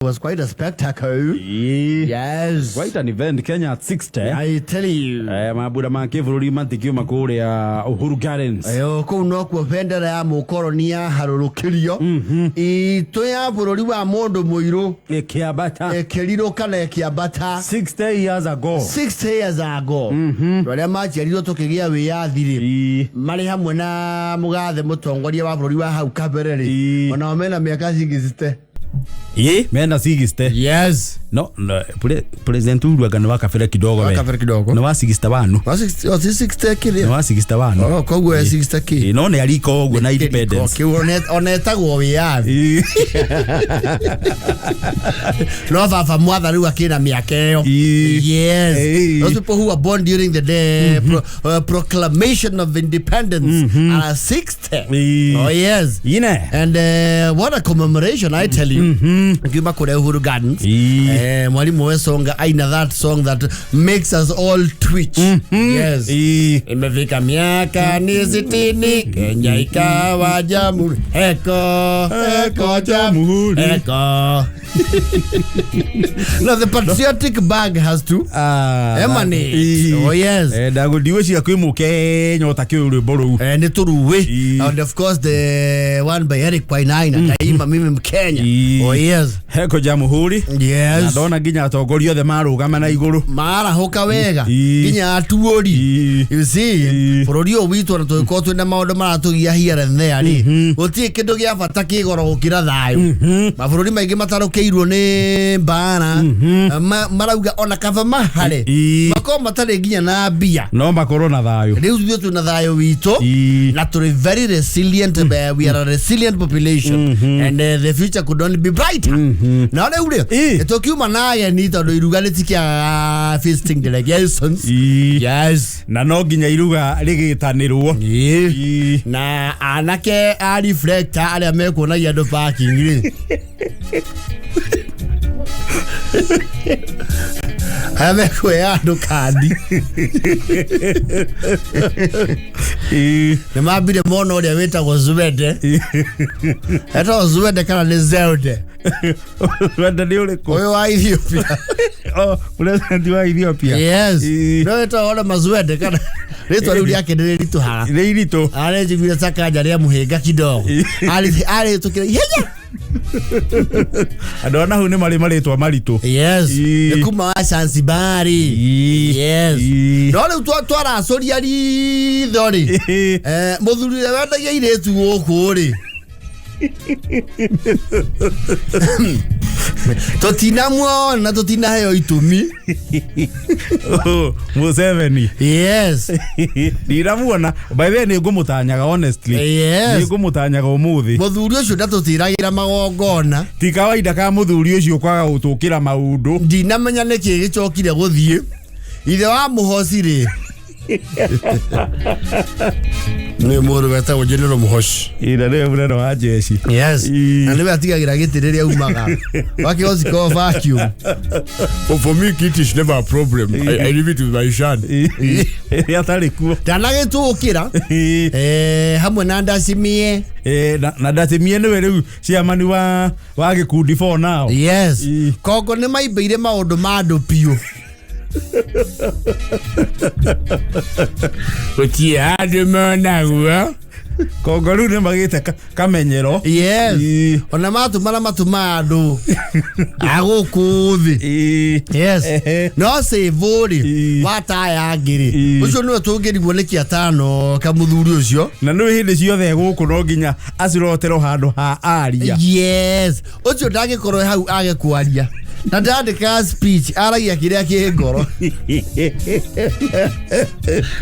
Was quite a spectacle. Yes. Quite an event, Kenya at 60. I tell you. Mambura ma kĩbũrũri matikiuma kũrĩa Uhuru Gardens. Ĩyo kũu nokuo bendera ya mũkoroni yaharũrũkĩrio itũ ya bũrũri wa mũndũ mũirũ ĩkĩambata ĩkĩrirũka na ĩkĩambata 60 years ago. 60 years ago. Andũ arĩa maciarirwo tũkĩgĩa wĩyathi rĩ, marĩ hamwe na mũgathe mũtongoria wa bũrũri wa hau kabere rĩ, onao mena mĩaka 60. Ĩ mena 60. Yes. No, President Uhuru anga nĩ wa kabere kidogo we. Kabere kidogo. Nĩ wa 61. Wa 60 Nĩ kĩrĩa wa 61. Oh, koguo e 60 kĩ Ĩ, no nĩ arika ũguo na independence. Kĩu onetagwo wĩyathi. No baba mwatha rĩu akĩna mĩaka ĩyo. Yes. Those people who were born during the day proclamation of independence are 60. Oh yes. Ine. And what a commemoration, I tell you. Ngiuma kũrĩa Uhuru Gardens. Mwalimu Wesonga aina that song that makes us all twitch. Yes. Imefika miaka ni 60, Kenya ikawa jamhuri. Eko, eko jamhuri. Eko. No, the patriotic bag has to emanate. Oh yes. Ndagũndigwĩciria kwĩ mũkenya ũtakĩũĩ rwĩmbo rũu. Nĩ tũruĩ. And of course the one by Eric Wainaina, Daima Mimi Mkenya. Oh yes. Heko jamhuri. Na ndona nginya atongoria othe marũgama na igũrũ. Marahũka wega nginya atuũri. You see, bũrũri ũyũ witũ ona tũgĩkorwo twĩna maũndũ maratũgia here and there rĩ, gũtirĩ kĩndũ gĩa bata kĩgoro gũkĩra thayũ. Mabũrũri maingĩ matarũkĩirwo nĩ mbara marauga ona kaba mahare makorwo matarĩ nginya na mbia, no makorwo na thayũ. Rĩu ithuĩ twĩna thayũ witũ na tũrĩ very resilient. We are a resilient population and the future could only be brighter. Na rĩu rĩ, tũkiuma na ageni tondũ iruga rĩtikĩagaga feasting delegations. Yes. Na no nginya iruga rĩgĩtanĩrwo. Na anake a reflector arĩa mekuonagia andũ parking rĩ, arĩa mekuoya andũ kandi nĩ mambire mona ũrĩa wĩtagwo Zwede. Etagwo Zwede kana nĩ Zelde? Wenda nĩ ũrĩkũ? Ũyũ wa Ethiopia. Oh, president wa Ethiopia. Yes. No wĩtagwo ona Mazwede kana rĩtwa rĩu rĩake nĩ rĩritũhaga. Nĩ iritũ. Arejiguire Sakaja rĩa mũhĩnga kidogo arĩtũkĩra ihenya. Andũ a nahu nĩ marĩ marĩtwa maritũ. Yes. Nĩ kuma wa Zanzibari. Yes. No rĩu twaracũria ritho rĩ, mũthuri ũrĩa wendagia airĩtu gũkũ rĩ, tũtinamuona na tũtinaheo itũmi. Oh, Museveni. Yes. Ndiramuona by the way, nĩ ngũmũtanyaga honestly. Nĩ ngũmũtanyaga ũmũthĩ. Mũthuri ũcio ndatũtiragĩra magongona. Ti kawaida ka mũthuri ũcio kwaga gũtũkĩra maũndũ. Ndinamenya nĩkĩ gĩcokire gũthiĩ ithe wa mũhoci rĩ, nĩ mũndũ wetagwo General Mũhoci. Ĩna nĩwe mũnene wa jeshi. Yes. Na nĩwe atigagĩra gĩtĩ rĩrĩa aumaga wakĩhoci ko vacuum. For me, kit is never a problem. I leave it with my son. Ĩrĩa atarĩ kuo. Ndanagĩtũkĩra hamwe na ndacimie. Na ndacimie nĩwe rĩu ciamani wa gĩkundi for now. Yes. Kongo nĩ maimbĩire maũndũ ma andũ biũ, gũtirĩ handũ monaguo. Kongo rĩu nĩ magĩte kamenyero. Yes. Ona matũmana matũma andũ a gũkũ thĩ. Yes. No cĩvũ rĩ, wataya ngĩ rĩ, ũcio nĩwe tũngĩrigwo nĩkĩ atano kamũthuri ũcio. Na nĩ hĩndĩ ciothe gũkũ no nginya aciroterwo handũ ha aria. Yes, ũcio ndangĩkorwo hau age kwaria na ndandĩkaga speech, aragia kĩrĩa kĩ ngoro,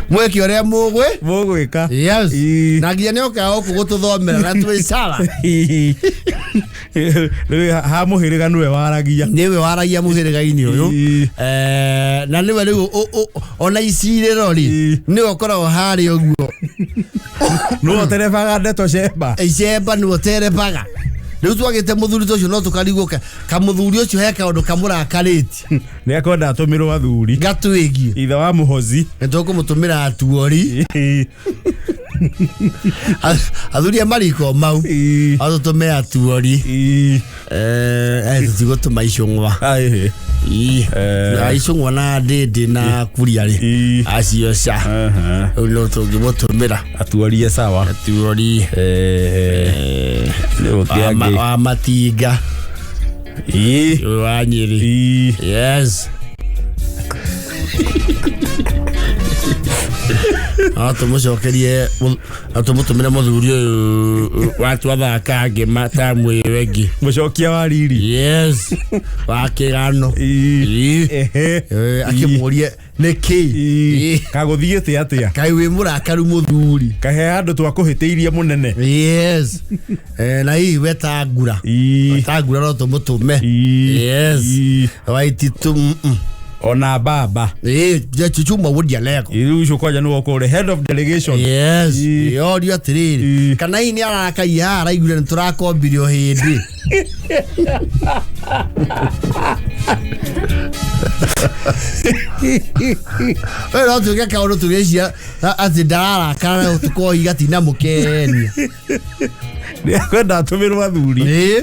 mweke ũrĩa mũgwĩ mũgwĩka. Yes. Na nginya nĩ okaga gũkũ gũtũthomera na twĩ sawa. Rĩu ha mũhĩrĩga nĩwe waragia. Nĩwe waragia mũhĩrĩga-inĩ ũyũ. Na nĩwe rĩu ona icirĩro rĩ, nĩwe ũkoragwo harĩa ũguo. Nĩwe ũterebaga ndeto cemba. Icemba nĩwe ũterebaga. Rĩu twagĩte mũthuri ta ũcio, no tũkarigwo kamũthuri ũcio he kaũndũ kamũrakarĩtie. Nĩ akwenda atũmĩrwo athuri. Gatwĩgie. Ithe wa mũhozi. Nĩ tũkũmũtũmĩra atuori. Athuri a mariko mau atũtũme atuori. Tũtigũtũma icũng'wa. Aye. Na icũng'wa na ndĩndĩ na kuria rĩ, acio ca. Rĩu no tũngĩmũtũmĩra. Atuorie sawa. Atuori. Nĩ ũkĩangĩ. Wa matinga. Wa Nyĩrĩ. Yes, no tũmũcokerie, no tũmũtũmĩre mũthuri ũyũ watwathaka ngĩma tamu ĩyo ĩngĩ. Mũcokia wa riri. Yes, wa kĩgano. Akĩmũrie nĩkĩ. Kagũthiĩte atĩa? Kaĩ wĩ mũrakaru mũthuri? Kahe handũ twakũhĩtĩirie mũnene. Yes. Na hihi wetangura. Wetangura no tũmũtũme. Yes. Waititu. Ona baba. Chuchuma wodia lego. Rĩu ũcio kwanja nĩwe ũkorwo ũrĩ head of delegation. Yes. Yorio atĩrĩrĩ, kana hihi nĩ arakaia haha araiguire nĩ tũrakombire o hĩndĩ. We no tuge kaũndũ tũgĩcia atĩ ndararakara na ũtukũ igatina mũkenia. Nĩekwenda atũmĩrwo athuri.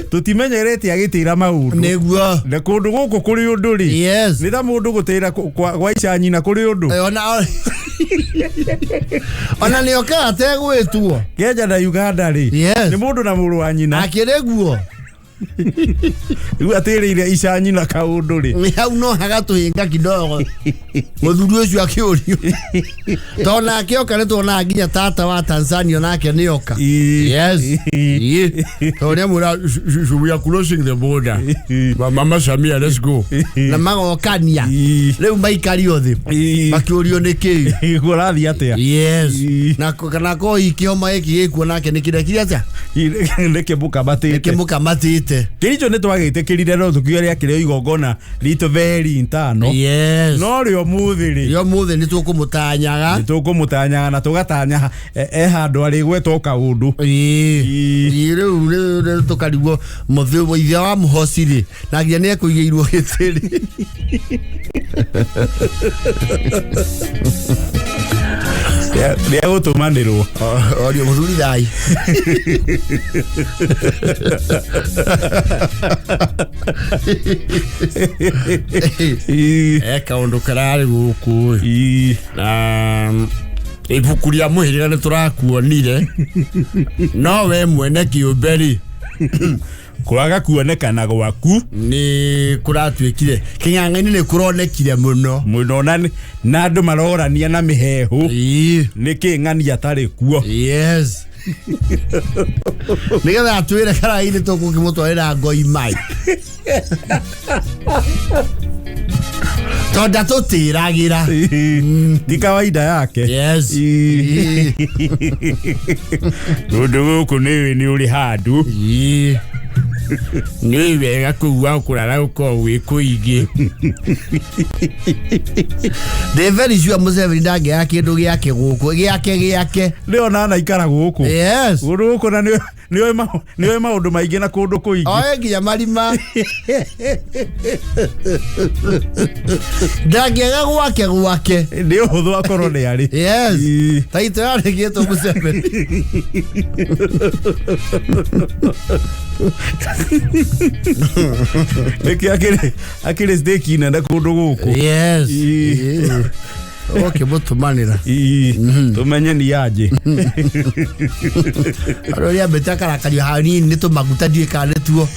Tũtimenyerete agĩtĩra maũndũ. Nĩguo. Na kũndũ gũkũ kũrĩ ũndũ rĩ. Yes. Nĩ ta mũndũ gũtĩra gwa ica nyina kũrĩ ũndũ. Ona nĩ okaga ategwĩtwo. Kenya na Uganda rĩ. Yes. Nĩ mũndũ na mũrũ wa nyina. Akĩrĩ guo. Rĩu atĩrĩire ica nyina kaũndũ rĩ. Nĩ hau no hagatũhĩnga kidogo. Mũthuri ũcio akĩũrio. Tondũ nake oka nĩ tuonaga nginya tata wa Tanzania nake nĩ oka. Yes. Tondũ nĩ amwĩra, we are closing the border. Mama Samia, let's go. Na magokania. Rĩu maikario thĩ. Makĩũrio nĩ kĩĩ. Kũrathiĩ atĩa? Yes. Na kana ko kĩhoma gĩkĩ gĩkuo nake nĩ kĩrekire atĩa? Nĩ kĩmũkamatĩte. Kĩmũkamatĩte. Kĩricho nĩ twagĩtĩkĩrire no tũkiuga rĩakĩrĩ igongona ritũ very intano. Yes. No rĩo mũthĩ rĩ. Rĩo mũthĩ nĩ tũkũmũtanyaga. Nĩ tũkũmũtanyaga na tũgatanya e handũ arĩgwetwo kaũndũ. Rĩu rĩu tũkarigwo mũthĩ ithe wa mũhoci rĩ, na nginya nĩ ekũigĩirwo gĩtĩ rĩ. Nĩegũtũmanĩrwo. Orio mũthuri thai. Kaũndũ kararĩ gũkũ. Na ibuku rĩa mũhĩrĩga nĩ tũrakuonire. No we mwene kĩũmbe rĩ. Kwaga kuonekana gwaku nĩ kũratuĩkire kĩng'ang'a-inĩ nĩ kũronekire mũno. Mũno na andũ marorania na mĩhehu. Nĩkĩ ng'ani atarĩ kuo? Yes. Nĩgetha atwĩre karaĩ-inĩ tũgũkĩmũtwarĩra ngoi mai. Tondũ ndatũtĩragĩra. Ti kawaida yake. Yes. Ũndũ gũkũ nĩ ũrĩ handũ. Nĩ wega kũu wa kũrara gũkorwo gwĩ kũingĩ. Ndĩ very sure Museveni ndangĩaga kĩndũ gĩake gũkũ, gĩake gĩake. Nĩ ona anaikara gũkũ. Yes. Kũndũ gũkũ na nĩoĩ maũndũ maingĩ na kũndũ kũingĩ. Oe nginya marima. Ndangĩaga gwake gwake. Nĩ ũhũthũ akorwo nĩ arĩ. Yes. Taito yarĩkĩtwo Museveni. Nĩkĩ akĩrĩ stake nene kũndũ gũkũ. Yes. Ũkĩmũtũmanĩra. Tũmenye nĩ anjĩ. Andũ arĩa ambĩte akarakario hanini nĩ tũmaguta ndiũĩ kana nĩtuo.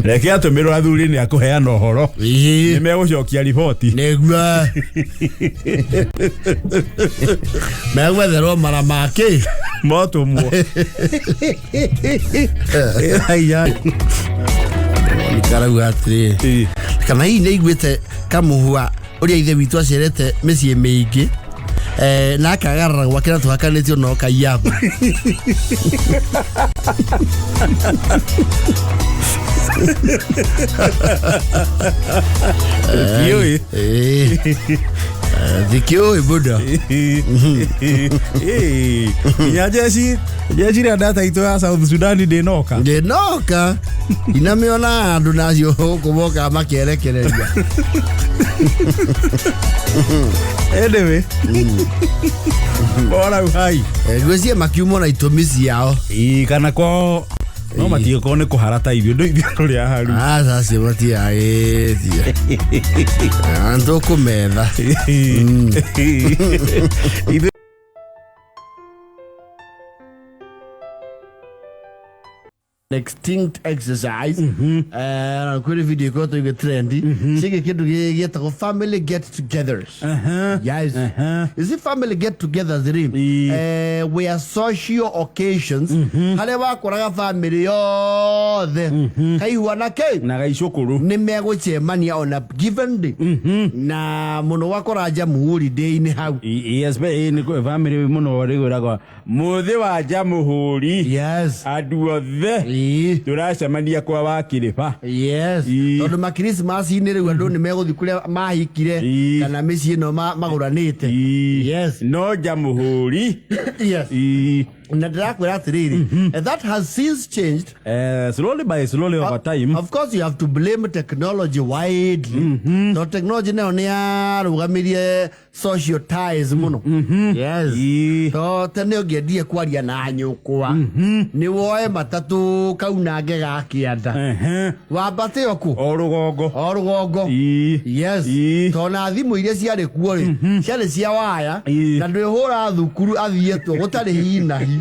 Reke atũmĩrwo athuri nĩ akũheana ũhoro. Nĩ megũcokia riboti. Nĩguo. Megwetherwo mara make. Motũmwo. Aiya. Nikarauga atĩrĩrĩ. Kana hihi nĩ aiguĩte kamũhua ũrĩa ithe witũ acerete mĩciĩ mĩingĩ. Na akagarara gwake na tũhakanĩtio no kaiyabu. Ndiũĩ. Thikiũĩ buda. Ĩĩ, nginya jeshi jeshi ĩrĩa ndataitũ ya South Sudan ndĩnoka. Ndĩnoka inamĩona andũ nacio gũkũ mokaga makerekereria. Anyway, bora uhai. Ngwĩciria makiumwo na itũmi ciao. Ĩĩ, kana kwao no matigĩkorwo nĩ kũhara ta ithuĩ ndũ ithuĩ tũrĩ aharu. Aca acio matiagĩtie tũkũmetha. Ithuĩ Extinct exercise. Kwĩ video ikoretwo ĩgĩ trend ciĩgiĩ kĩndũ gĩetagwo family get togethers. Yes. You see, family get togethers rĩ, were social occasions harĩa wakoraga family yothe kaihuana kĩ na gaicũkũrũ nĩ megũcemania on a given day, na mũno wakora Jamhuri Day-inĩ hau. Yes, nĩ family mũno rĩgwĩragwa mũthĩ wa Jamhuri, andũ othe tũracemania kwa wakĩrĩba. Tondũ makirismasi-inĩ rĩu andũ nĩ megũthiĩ kũrĩa mahikire kana mĩciĩ ĩno magũranĩte. No Jamhuri. Na ndĩrakwĩra atĩrĩrĩ, and that has since changed. Slowly by slowly over time. Of course you have to blame technology widely, tondũ technology nayo nĩ yarũgamirie social ties mũno. To tene ũngĩendire kwaria na nyũkwa, nĩ woe matatũ kaunange ga kĩanda, wambate o kũ? O rũgongo. O rũgongo. To na thimũ iria ciarĩ kuo rĩ, ciarĩ cia waya, na ndwĩhũra thukuru athiĩtwo gũtarĩ hinahi.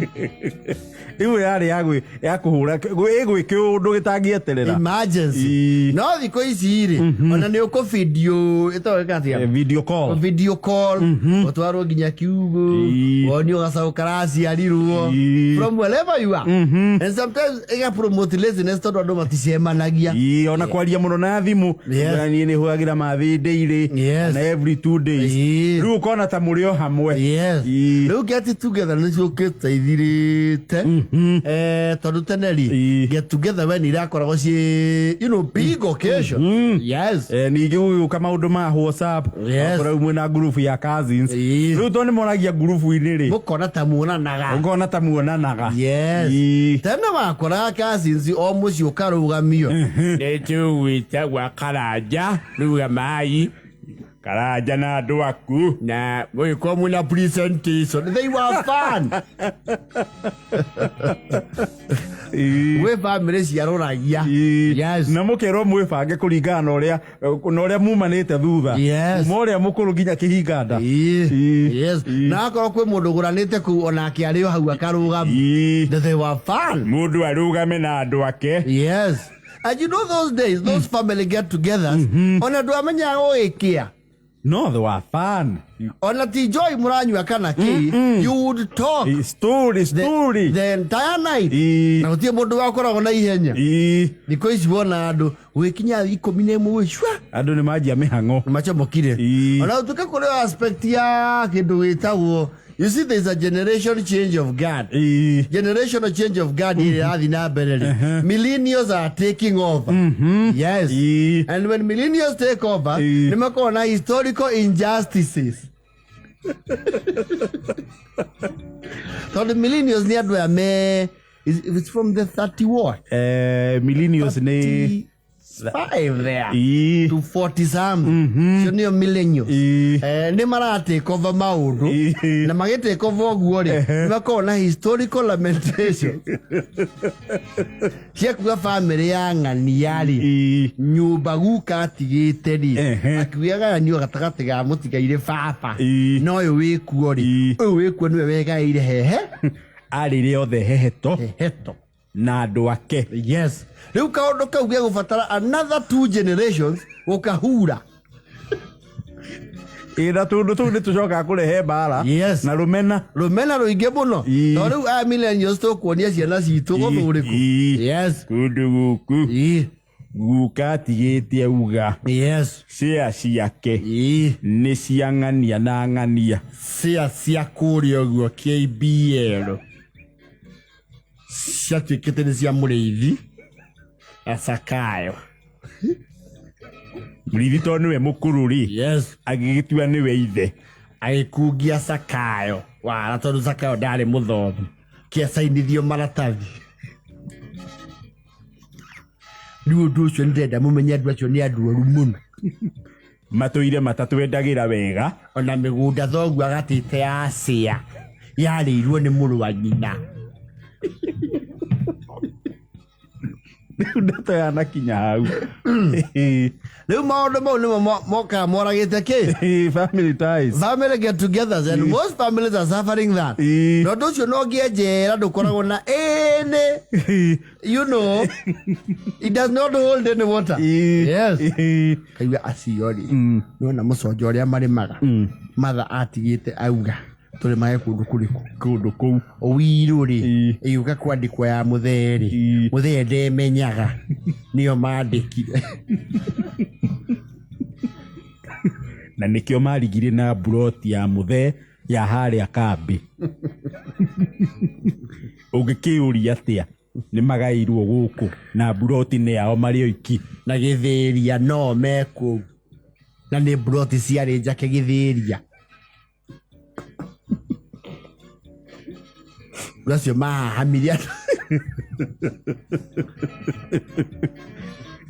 Rĩu yarĩ ya ya kũhũra ĩgwĩ kĩũndũ gĩtangĩeterera. Emergency. No thikũ ici rĩ, ona nĩ ũkũ video ĩtagwo atĩa? Video call. Video call, ũtwarwo nginya kiugũ, wonio gacaũ karaciarirwo from wherever you are, and sometimes ĩga promote laziness tondũ andũ maticemanagia. Ĩĩ, ona kwaria mũno na thimũ. Na niĩ nĩ hũragĩra mathĩ daily na every 2 days. Rĩu ũkona ta mũrĩ o hamwe. Rĩu get together nĩ ciũkĩte ithirĩte, tondũ tene rĩ, get together we nĩ irakoragwo ciĩ big occasion. Ningĩ gũgĩũka maũndũ ma WhatsApp. Ũgakora rĩu mwĩna ngurubu ya cousins. Rĩu tondũ nĩ moragia ngurubu-inĩ rĩ, mũkona ta muonanaga. Ũkona ta muonanaga. Tene wakoraga cousins o mũciĩ ũkarũgamio. Nĩ tũgwĩtagwa Karanja rugamai Karanja na andũ aku. Na mũgĩkorwo mwĩna presentation, they were fun. Gwĩ family ciarũragia. Na mũkerwo mwĩbange kũringana na ũrĩa mumanĩte thutha, kuma ũrĩa mũkũrũ nginya kĩhinganda. Na akorwo kwĩ mũndũ ũgũranĩte kũu, onake arĩ o hau akarũgama. They were fun. Mũndũ arũgame na andũ ake. Yes, and you know those days, those family get togethers, ona ndwamenyaga gũgĩkĩa. No, they were fun. Ona ti joy mũranyua kana kĩ, you would talk Story, story. the entire night, na gũtirĩ mũndũ wakoragwo na ihenya. Thikũ ici wona andũ gwĩkinya 11 cua. Andũ nĩ manjia mĩhang'o. Macomokire. Ona ũtuĩke kũrĩ aspect ya kĩndũ gĩtagwo, you see, there's a generation change of guard. Generational change of guard ĩrĩa ĩrathiĩ na mbere rĩ, millennials are taking over. And when millennials take over, nĩ makoragwo na historical injustices, tondũ millennials nĩ andũ aya me it's from the 30 what? Millennials nĩ 5 there to 40 something. Cio nĩo millennials. Nĩ mara take over maũndũ, na magĩ take over ũguo rĩ, nĩ makoragwo na historical lamentation cia kuga family ya ng'ania rĩ, nyũmba guka atigĩte rĩ, akiuga gayanio gatagatĩ ga mũtigairĩ baba na ũyũ wĩkuo rĩ, ũyũ wĩkuo nĩwe wegaĩire hehe. Arĩrĩ othe heheto. Heheto. Na andũ ake. Yes, rĩu kaũndũ kau gegũbatara another two generations gũkahura. Ĩ, na tũndũ tũu nĩ tũcokaga kũrehe mbara na rũmena. Rũmena rũingĩ mũno. To rĩu aya millennials tũkuonia ciana citũ gũthũrĩku. Kũndũ gũkũ guka atigĩte auga cia ciake nĩ cia ng'ania na ng'ania. Cia cia kũrĩa ũguo KBL ciatuĩkĩte nĩ cia mũrĩithi na Sakayo. Mũrĩithi tondũ nĩwe mũkũrũ rĩ, Yes. Agĩgĩtua nĩwe ithe. Agĩkungia Zakayo wara tondũ Zakayo ndarĩ mũthomu, kĩacainithio maratathi. Rĩu ũndũ ũcio nĩndĩrenda mũmenye andũ acio nĩ andũ oru mũno. Matũire matatwendagĩra wega. Ona mĩgũnda thoguo agatĩte ya cĩa yarĩirwo nĩ mũrũ wa nyina. Rĩu ndeto yanakinya hau. Rĩu maũndũ mau nĩmo mokaga moragĩte kĩ? Family ties. Family get together, and most families are suffering that. Na ũndũ ũcio no ngĩenjera ndũkoragwo na any, it does not hold any water. Yes. Kaigua acio rĩ, nĩwona mũconjo ũrĩa marĩmaga, matha atigĩte auga tũrĩmage kũndũ kũrĩkũ? Kũndũ kũu. Ũwirũ rĩ, ĩgĩũka kwandĩkwo ya mũthee rĩ, mũthee ndemenyaga nĩo mandĩkire. Na nĩkĩo marigire na mburoti ya mũthee ya harĩa kambĩ. Ũngĩkĩũria atĩa nĩ magaĩirwo gũkũ na mburoti nĩ yao marĩ oiki? Na gĩthĩria no mekũu, na nĩ mburoti ciarĩ njake gĩthĩria. Andũ acio mahahamire andũ.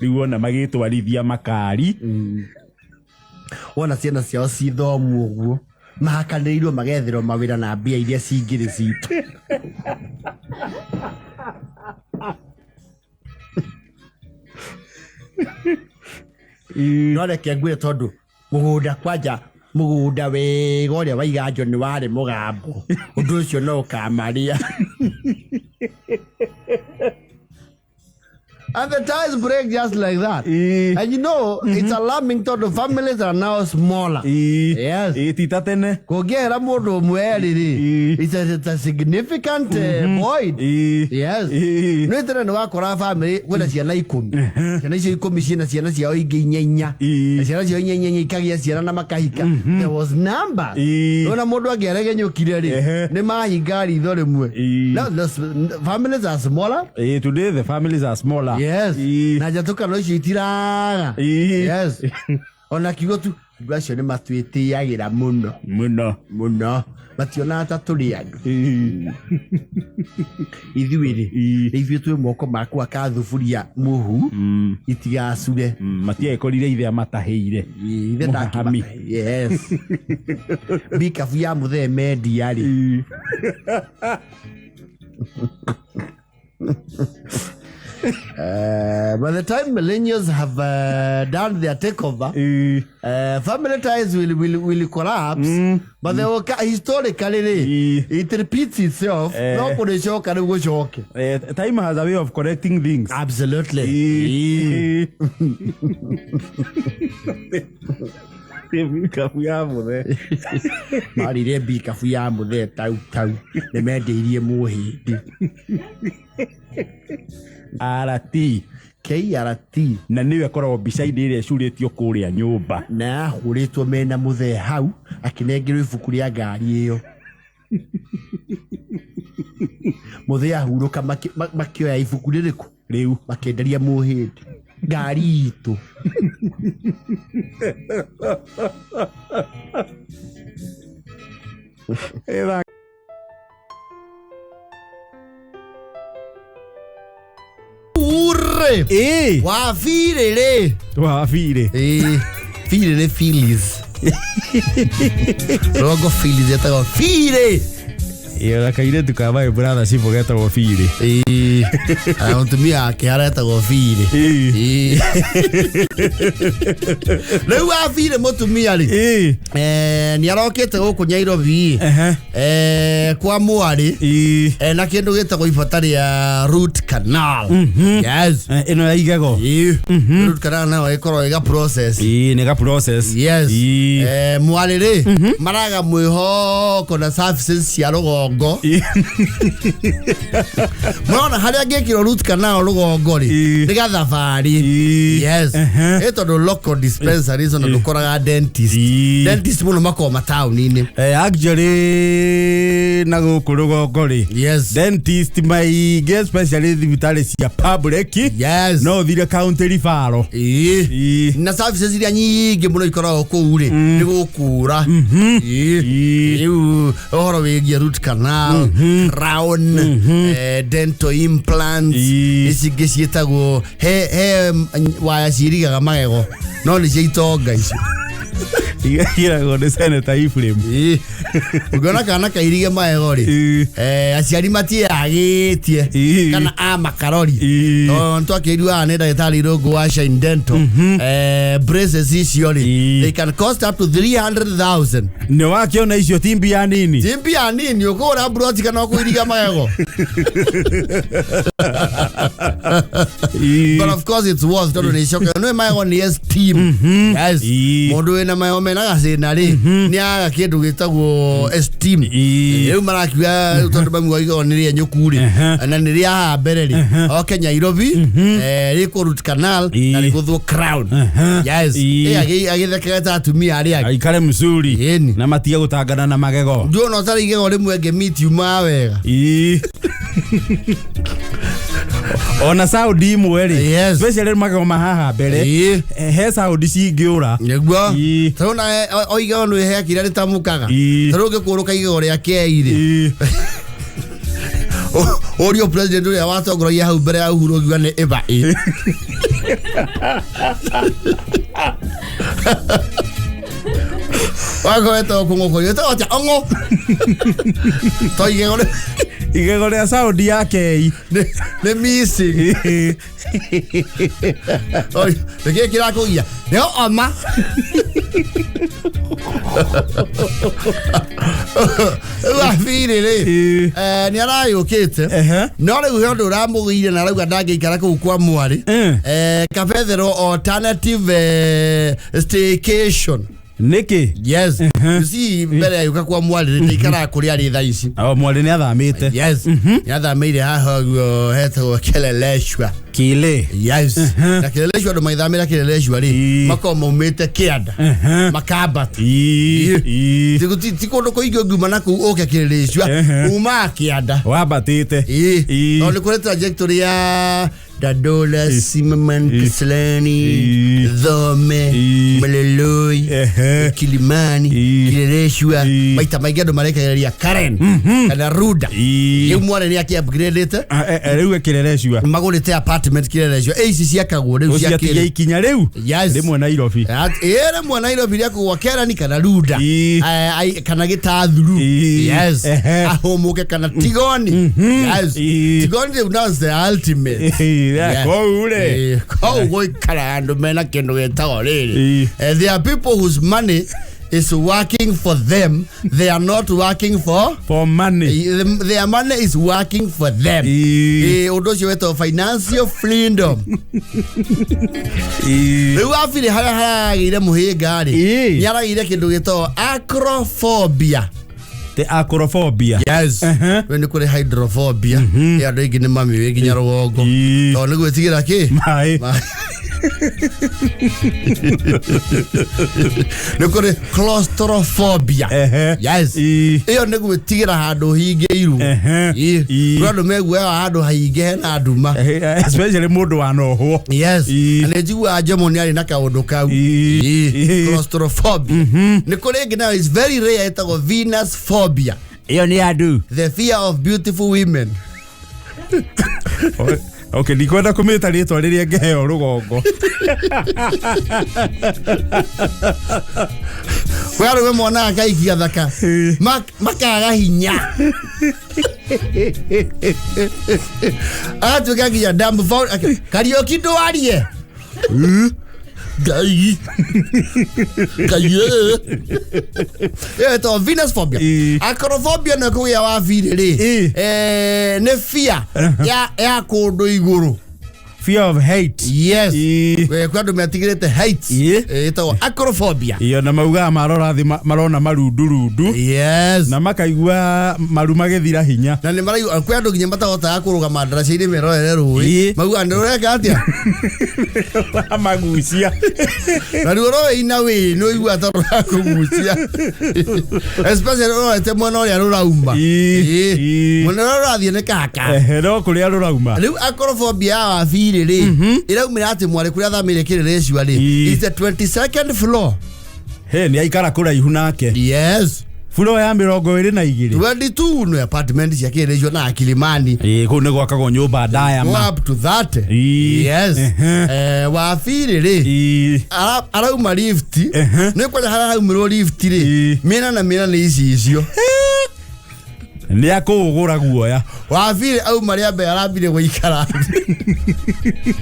Rĩu wona magĩtwarithia makari. Wona ciana ciao cithomu ũguo, mahakanĩirwo magetherwo mawĩra na mbia iria cingĩrĩ citũ. No reke ngwĩre, tondũ mũgũnda kwanja, mũgũnda wega ũrĩa waiganjo nĩ warĩ mũgambo, ũndũ ũcio no ũkamarĩa. And the ties break just like that. And it's alarming tondũ families are now smaller. Yes. Ĩ, ti ta tene. Kũngĩehera mũndũ ũmwe erĩ rĩ, it's a significant void. Yes. Nĩ tene nĩ wakora family kwĩna ciana 10, ciana icio 10 ciĩna ciana ciao ingĩ inya inya, na ciana ciao inya inya inya ikagĩa ciana na makahika. There was numbers. Nona mũndũ angĩaregenyũkire rĩ, nĩ mahinga ritho rĩmwe. Now, the families are smaller. Today the families are smaller. Yes. Na njatũkano icio itiraga. Yes, ona kiugo tu andũ acio nĩ matwĩtĩagĩra mũno. Mũno. Mũno, mationaga ta tũrĩ andũ. Ithuĩ rĩ, nĩ ithuĩ twĩ moko makwa ka thuburia mũhu itigacure. Matiagĩkorire ithe amatahĩire. Ithe. Mũhahami. Yes, mbikabu ya mũthee mendia rĩ. By the time millennials have done their takeover, family ties will collapse, but they will, historically, it repeats itself. No kũrĩcoka rĩu gũcoke. Time has a way of correcting things. Absolutely. Mbikabu ya mũthee. Marire mbikabu ya mũthee tau tau nĩ mendeirie mũhĩndĩ. RT. KRT. Na nĩwe ĩkoragwo mbica-inĩ ĩrĩa ĩcurĩtio kũrĩa nyũmba. Na yahũrĩtwo mena mũthee hau akĩnengerwo ibuku rĩa ngari ĩyo. Mũthee ahurũka, makĩoya ibuku rĩrĩkũ? Rĩu. Makĩenderia mũhĩndĩ ngari itũ. Ure wa birĩ rĩ. Wabirĩ. Ĩĩ, birĩ nĩ Phyllis Rongo, Phyllis etagwo birĩ. Ĩ, ona kairĩtu ka my brother cibũ getagwo birĩ. Ĩĩ, na mũtumia wake aretagwo birĩ. Ĩĩ. Rĩu wa birĩ mũtumia rĩ, nĩ arokĩte gũkũ Nyairobi, kwa mwarĩ, na kĩndũ gĩtagwo ibata rĩa root canal. Yes. Ĩno ya igego. Ĩĩ. Root canal nayo ĩkorwo ĩga process. Ĩ, nĩ ga process. Yes. Mwarĩ rĩ, maraga mwĩhoko na services cia rũgongo. Rũgongo. Murona harĩa angĩkĩrwo root canal rũgongo rĩ, nĩ gathabarĩ. Yes. Ĩ tondũ local dispensaries ona ndũkoraga dentist. Dentist mũno makoragwo mataũni-inĩ. Actually na gũkũ rũgongo rĩ, dentist maingĩ, especially thibitarĩ cia public, no ũthire county referral. Na services iria nyingĩ mũno ikoragwo kũu rĩ, nĩ gũkũra. Rĩu ũhoro wĩgiĩ root canal, crown, dental implants, ici ingĩ ciĩtagwo he waya ciirigaga magego, no nĩ cia itonga icio. Igagĩragwo nĩ Senator Ephraim. Ũngĩona kana kairige magego rĩ, aciari matiagĩtie kana a makarori. Tondũ nĩtwakĩirwo nĩ ndagĩtarĩ Irũngũ wa Shine Dental, braces icio rĩ, they can cost up to 300,000. Nĩ wakĩona icio ti mbia nini. Ti mbia nini. Ũkũgũra mburoti kana ũkũiriga magego? But of course it's worth, tondũ nĩ icokaga nĩ magego nĩ esteem. Yes. Mũndũ wĩna magego mena gacĩna rĩ, nĩ aga kĩndũ gĩtagwo esteem. Rĩu marakiuga rĩu tondũ mami wa igego nĩ rĩenyũku rĩ, na nĩ rĩa haha mbere rĩ, oke Nairobi, rĩkwo root canal na rĩgũthwo crown. Yes. Agĩthekega ta atumia arĩa angĩ. Aikare mzuri. Ĩni. Na matige gũtangana na magego. Nduona ũtarĩ igego rĩmwe ngemi itiumaga wega. Ona sound imwe rĩ, especially magego ma haha mbere, he sound cingĩũra. Nĩguo. Tarĩu na o igego nĩ he kĩrĩa rĩtamũkaga. Tarĩu ũngĩkũrũka igego rĩa kei rĩ, ũrio president ũrĩa watongoragia hau mbere ya Uhuru ũngiuga nĩ ĩba ĩ. Wakoretwo kũng'ũkũrio wĩtagwo atĩa ong'o to igego igego rĩa sound ya kei nĩ missing. Oi, nĩkĩĩ kĩrakũgia nĩho oma rĩu abirĩ rĩ, nĩ arayũkĩte, no rĩu he ũndũ ũramũgĩire na arauga ndangĩikara kũu kwa mwarĩ. Kabetherwo alternative staycation. Nĩkĩ? Yes, you see, mbere ya yũka kwa mwarĩ rĩ, ndaikaraga kũrĩa arĩ thaa ici. O mwarĩ nĩ athamĩte. Yes, nĩ athamĩire haha ũguo hetagwo Kileleshwa. Kile. Yes, na Kileleshwa, andũ magĩthamĩra Kileleshwa rĩ, makoragwo maumĩte kĩanda makambata. Ti kũndũ kũingĩ ũngiuma na kũu ũke Kileleshwa. Umaga kĩanda. Wambatĩte. Tondũ nĩ kũrĩ trajectory ya Dandora, Zimmerman, Kisilani, Thome, Meleloi, Kilimani, Kileleshwa. Maita maingĩ andũ marekereria Karen kana Ruda. Rĩu mwarĩ nĩ akĩ upgradĩte. Rĩu Kileleshwa. Magũrĩte apartment Kileleshwa. Ici ciakagwo rĩu cia ũciatigia kĩrĩu. Ikinya rĩu rĩmwe Nairobi. Ĩĩ, rĩmwe Nairobi rĩakũgwa Kerani kana Ruda. Kana Gĩtathuru. Yes. Ahũmũke kana Tigoni. Yes. Tigoni rĩu now is the ultimate. Kũu rĩ. Kũu gũikara andũ mena kĩndũ gĩtagwo rĩrĩ. There are people whose money is working for them. They are not working for for money. Their money is working for them. Ũndũ ũcio wetagwo financial freedom. Rĩu abirĩ harĩa haragĩire mũhĩnga rĩ, nĩ aragĩire kĩndũ gĩtagwo acrophobia. The acrophobia. Yes. We nĩ kũrĩ hydrophobia. Ĩ andũ aingĩ nĩ mamĩũĩ nginya rũgongo, tondũ nĩ gwĩtigĩra kĩ? Maĩ. Nĩ kũrĩ claustrophobia. Yes. Ĩyo nĩ gwĩtigĩra handũ hingĩirwo. Kũrĩ andũ meguaga handũ haingĩ hena nduma. Especially mũndũ wanohwo. Yes. Na nĩ njiguaga Jomo nĩ arĩ na kaũndũ kau. Claustrophobia. Nĩ kũrĩ ĩngĩ nayo is very rare, ĩtagwo Venus phobia. Ĩyo nĩ andũ. The fear of beautiful women. Okay, ndikwenda kũmĩta rĩtwa rĩrĩa ngĩheo rũgongo. Kwĩ arũme monaga kaiki gathaka makaga hinya, agatuĩka nginya dumbfound. Kariũki, ndwarie Ngai Ngai ĩ. Ĩyo ĩtagwo Venus phobia. Acrophobia nĩ kũgĩa wa birĩ rĩ, nĩ fear ya kũndũ igũrũ. Fear of height. Yes. Ii. Kwĩ andũ metigĩrĩte heights. Ii. Ĩtagwo acrophobia. Iyo na maugaga marora thĩ marona marundurundu. Yes. Na makaigua maru magĩthira hinya. Na nĩ maraigua kwĩ andũ nginya matahotaga kũrũgama ndaraca-inĩ merorere rũĩ. Ii. Maugaga nĩ rũreka atĩa? Magucia. Na ruo rũĩ na wĩ nĩ ũiguaga ta rũrakũgucia. Especially ũrorete mwena ũrĩa rũrauma. Ii. Ii. Ii. Mwena ũrĩa rũrathiĩ nĩ kaka. Ehe, no kũrĩa rũrauma. Rĩu acrophobia ya wabirĩ rĩ ĩraumĩra atĩ mwarĩ kũrĩa athamĩire kĩrĩrĩcua rĩ Ii. is the 22nd floor. He, nĩ aikara kũraihu nake. Yes. Floor ya 22. 22 no apartment cia kĩrĩrĩcua na Kilimani. Ĩĩ, kũu nĩ gwakagwo nyũmba ndaya Go ma. up to that. Ii. Yes. Ehe. Wabirĩ rĩ Ii. arauma lift. Ehe. Nĩ kwanja harĩa haraumĩrwo lift rĩ Ii. mĩena na mĩena nĩ icicio. Nĩ akũũgũra guoya. Wabirĩ auma rĩa mbere arambire gũikara thĩ.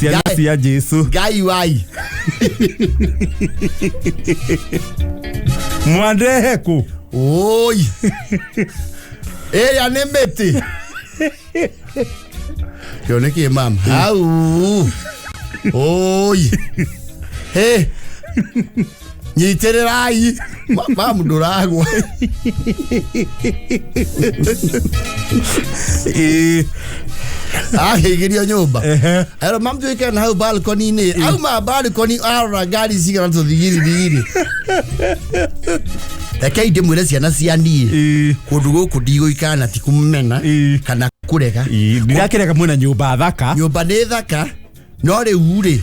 Ciana Ngai. cia Jesu. Ngai wai. Mwandehe kũ? Oi. Ĩrĩa nĩ mĩtĩ. Kĩo nĩ kĩ mam? Hau. Oi. Hĩ. Nyitĩrĩrai. Mam ndũragwa. Ĩĩ. Akĩingĩrio nyũmba. Ehe. Ero mam tuĩkare na hau balcony-inĩ. Auma balcony arora ngari cigana tũthigiri-thigiri. Rekei ndĩmwĩre ciana cia niĩ. Ĩĩ. Kũndũ gũkũ ndigũikara na ti kũmena Ĩĩ. kana kũrega. Ĩĩ, ndirakĩrega mwĩna nyũmba thaka. Nyũmba nĩ thaka no rĩu rĩ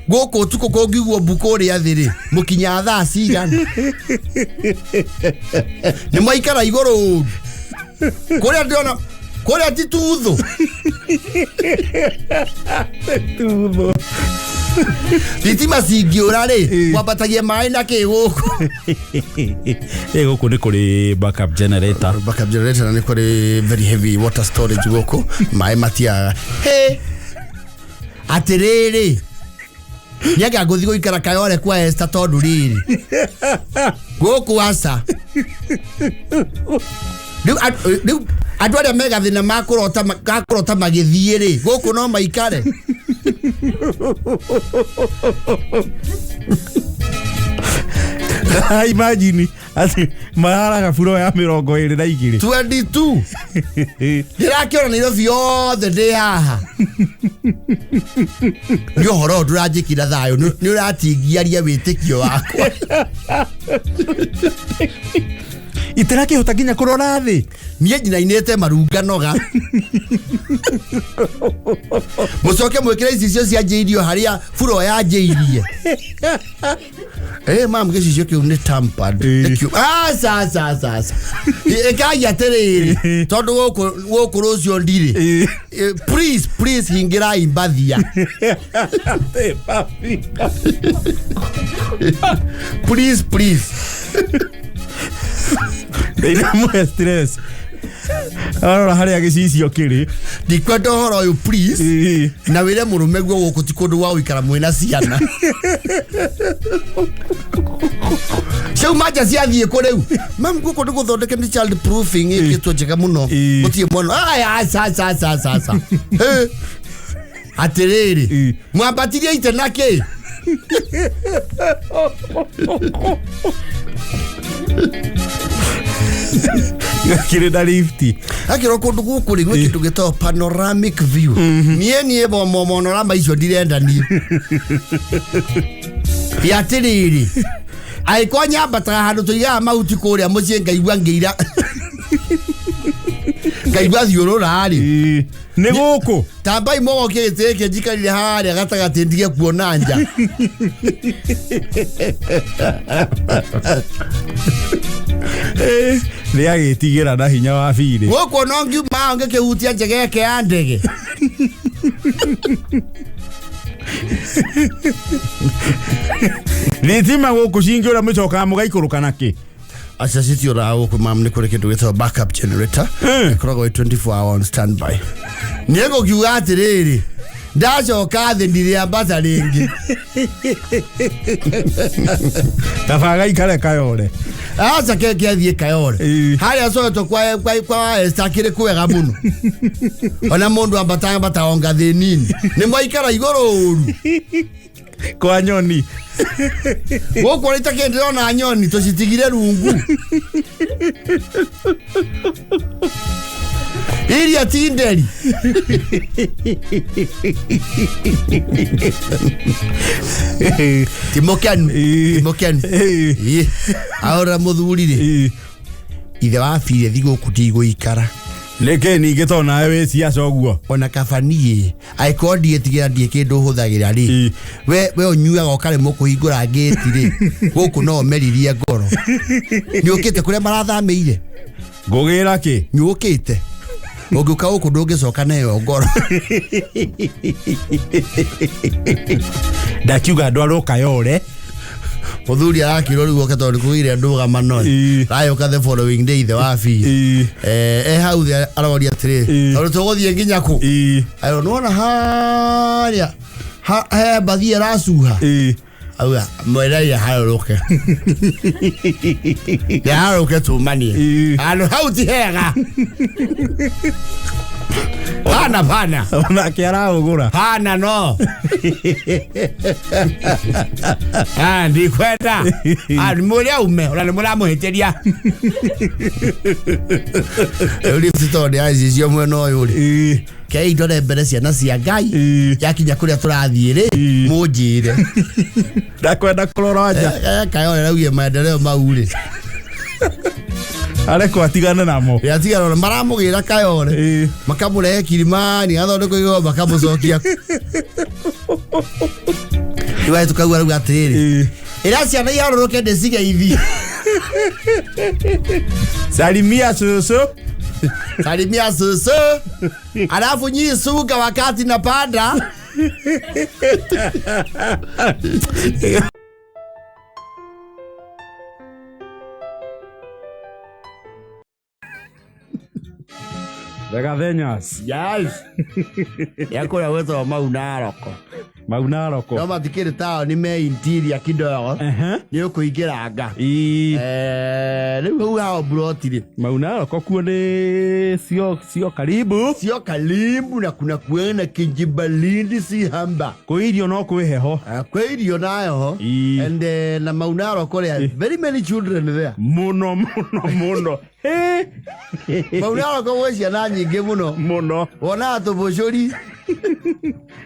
gũkũ ũtukũ kũngĩguo mbu kũrĩa thĩ rĩ mũkinyaga thaa cigana nĩ mwaikara igũrũ ũru kũrĩa ndĩrona kũrĩa ti tuthũ Tuthũ. thitima cingĩũra rĩ Ĩĩ. mwambatagia maĩ na kĩ gũkũ Ĩ, gũkũ nĩ kũrĩ backup generator. Backup generator na nĩ kũrĩ very heavy water storage gũkũ maĩ matiaga hĩ atĩrĩrĩ nĩanga ngũthiĩ gũikara Kayole kwa Esther tondũ rĩrĩ gũkũ aca rĩu rĩu andũ arĩa me gathĩna ma kũrota ga kũrota magĩthiĩ rĩ gũkũ no maikare. Imagine atĩ mararaga floor ya 22. 22 ndĩrakĩona Nairobi yothe ndĩ haha nĩ ũhoro ũyũ ndũranjĩkĩra thayũ nĩ ũratingiaria wĩtĩkio wakwa. Itirakĩhota nginya kũrora thĩ. Niĩ njinainĩte marunga noga mũcoke mwĩkĩre icicio cianjĩirio harĩa buro yanjĩirie. Mam gĩcicio kĩu nĩ tampered. Ĩĩ. Nĩkĩo- Aca aca aca aca ĩkai atĩrĩrĩ tondũ gũkũ rũciũ ndirĩ. Ĩĩ. Please please hingĩrai mbathia. Please please. Ndĩramũhe stress. Arora harĩa gĩcicio kĩrĩ. Ndikwenda ũhoro ũyũ please. Ĩĩ. Na wĩre mũrũme guo gũkũ ti kũndũ gwa gũikara mwĩna ciana. Ciauma nja ciathiĩ kũ rĩu? Mam gũkũ nĩ gũthondeke nĩ child proofing ĩkĩtwo njega mũno. Ĩĩ. Gũtirĩ mwana. Aya aca aca aca aca aca. Hĩ. Atĩrĩrĩ. Ĩĩ. Mwambatirie ite na kĩ? Kĩrĩ na lift. Akĩrwo kũndũ gũkũ rĩ gwĩ kĩndũ gĩtagwo panoramic view. Niĩ niĩ monorama icio ndirenda niĩ. Ya atĩrĩrĩ angĩkorwo nyambataga handũ tũigaga mahuti kũrĩa mũciĩ ngaigua ngĩira ngaigua thiũrũra rĩ. Ĩĩ. Nĩ gũkũ. Tambai mũgokie gĩtĩ gĩkĩ njikarire harĩa gatagatĩ ndige kuona nja. Nĩ agĩtigĩra na hinya wa birĩ. Gũkũ no ngiuma ngĩkĩhutia njegeke ya ndege. Thitima gũkũ cingĩũra mũcokaga mũgaikũrũka nakĩ? Aca citiũraga gũkũ mam nĩ kũrĩ kĩndũ gĩtagwo backup generator. Ĩkoragwo ĩ 24 hour on standby. Niĩ ngũkiuga atĩrĩrĩ Ndacoka thĩ ndirĩambata rĩngĩ. Kaba gaikare Kayore. Aca keke athiĩ Kayore. Ĩĩ. Harĩa Soweto kwa Esther kĩrĩ kwega mũno. Ona mũndũ ambata ambata o ngathĩ nini. Nĩ mwaikara igũrũ ũru. Kwa nyoni. Gũkũ rĩ takĩ ndĩrona nyoni tũcitigire rungu. Iria ti nderi. Ti mũkenu. Ĩĩ. Ti mũkenu. Ĩĩ. Ĩĩ. Ahũra mũthuri rĩ. Ĩĩ. Ithe wa Birithi gũkũ ndigũikara. Nĩkĩ ningĩ to nawe wĩ ciaca ũguo? Ona kaba niĩ angĩkorwo ndiĩtigĩra ndirĩ kĩndũ hũthagĩra rĩ, Ĩĩ. we ũnyuaga ũkaremwo kũhingũra ngĩti rĩ, gũkũ no ũmeririe ngoro. Nĩ ũkĩte kũrĩa marathamĩire? Ngũgĩra kĩ? Nĩ ũkĩte? Ũngĩũka gũkũ ndũngĩcoka nayo ngoro. Ndakiuga ndwarwo Kayore. Mũthuri arakĩrwo rĩu oke tondũ nĩkũgĩire ndũgamano. Ĩĩ. Rayũka the following day ithe wa Birithi. Ĩĩ. E hau thĩ aroria atĩrĩrĩ, Ĩĩ. tondũ tũgũthiĩ nginya kũ? Ĩĩ. Ayo nĩwona harĩa he mbathi ĩracuha. Ĩĩ. Auga mwĩrei harũrũke. Nĩharũrũke tumanie. Ĩĩ. Handũ hau ti hega. Hana bana. Onake arahũgũra. Hana no. Ah, ndikwenda. Ah, nĩ mũrĩ aume, ona nĩ mũramũhĩtĩria. Rĩu lift tondũ ndĩracicio mwena ũyũ rĩ. Ĩĩ. Kei ndore mbere ciana cia Ngai. Ĩĩ. Yakinya kũrĩa tũrathiĩ rĩ, Ĩĩ. mũnjĩre. Ndakwenda kũrora nja. Kayore raugie maendeleo mau rĩ. Arekwo atigane namo. Rĩatigana maramũgĩra Kayore. Ĩĩ. Makamũrehe Kilimani athondekwo igũrũ makamũcokia. Rĩu tukauga rĩu atĩrĩrĩ. Ĩĩ. Ĩra ciana iharũrũke ndĩcigeithie. Salimia cũcũ. Salimia susu. Alafu nyii suka wakati napanda. The Gathenyas. Yes. Yakũrĩa gwĩtagwo Mau Naroko. Mau Naroko. No matikĩrĩ taũni me interior kidogo. Ehe. Nĩ ũkũingĩranga. Ĩĩ. Rĩu hau hao buroti rĩ. Mau Naroko kuo nĩ sio karibu. Sio karibu na kuna kuena kijibalindi si hamba. Kwĩ irio no kwĩ heho. Kwĩ irio na heho. Ĩĩ. And na Mau Naroko there are very many children there. Mũno mũno mũno. Hĩ. Mau Naroko gwĩ ciana nyingĩ mũno. Mũno. Wonaga tũbũcũri.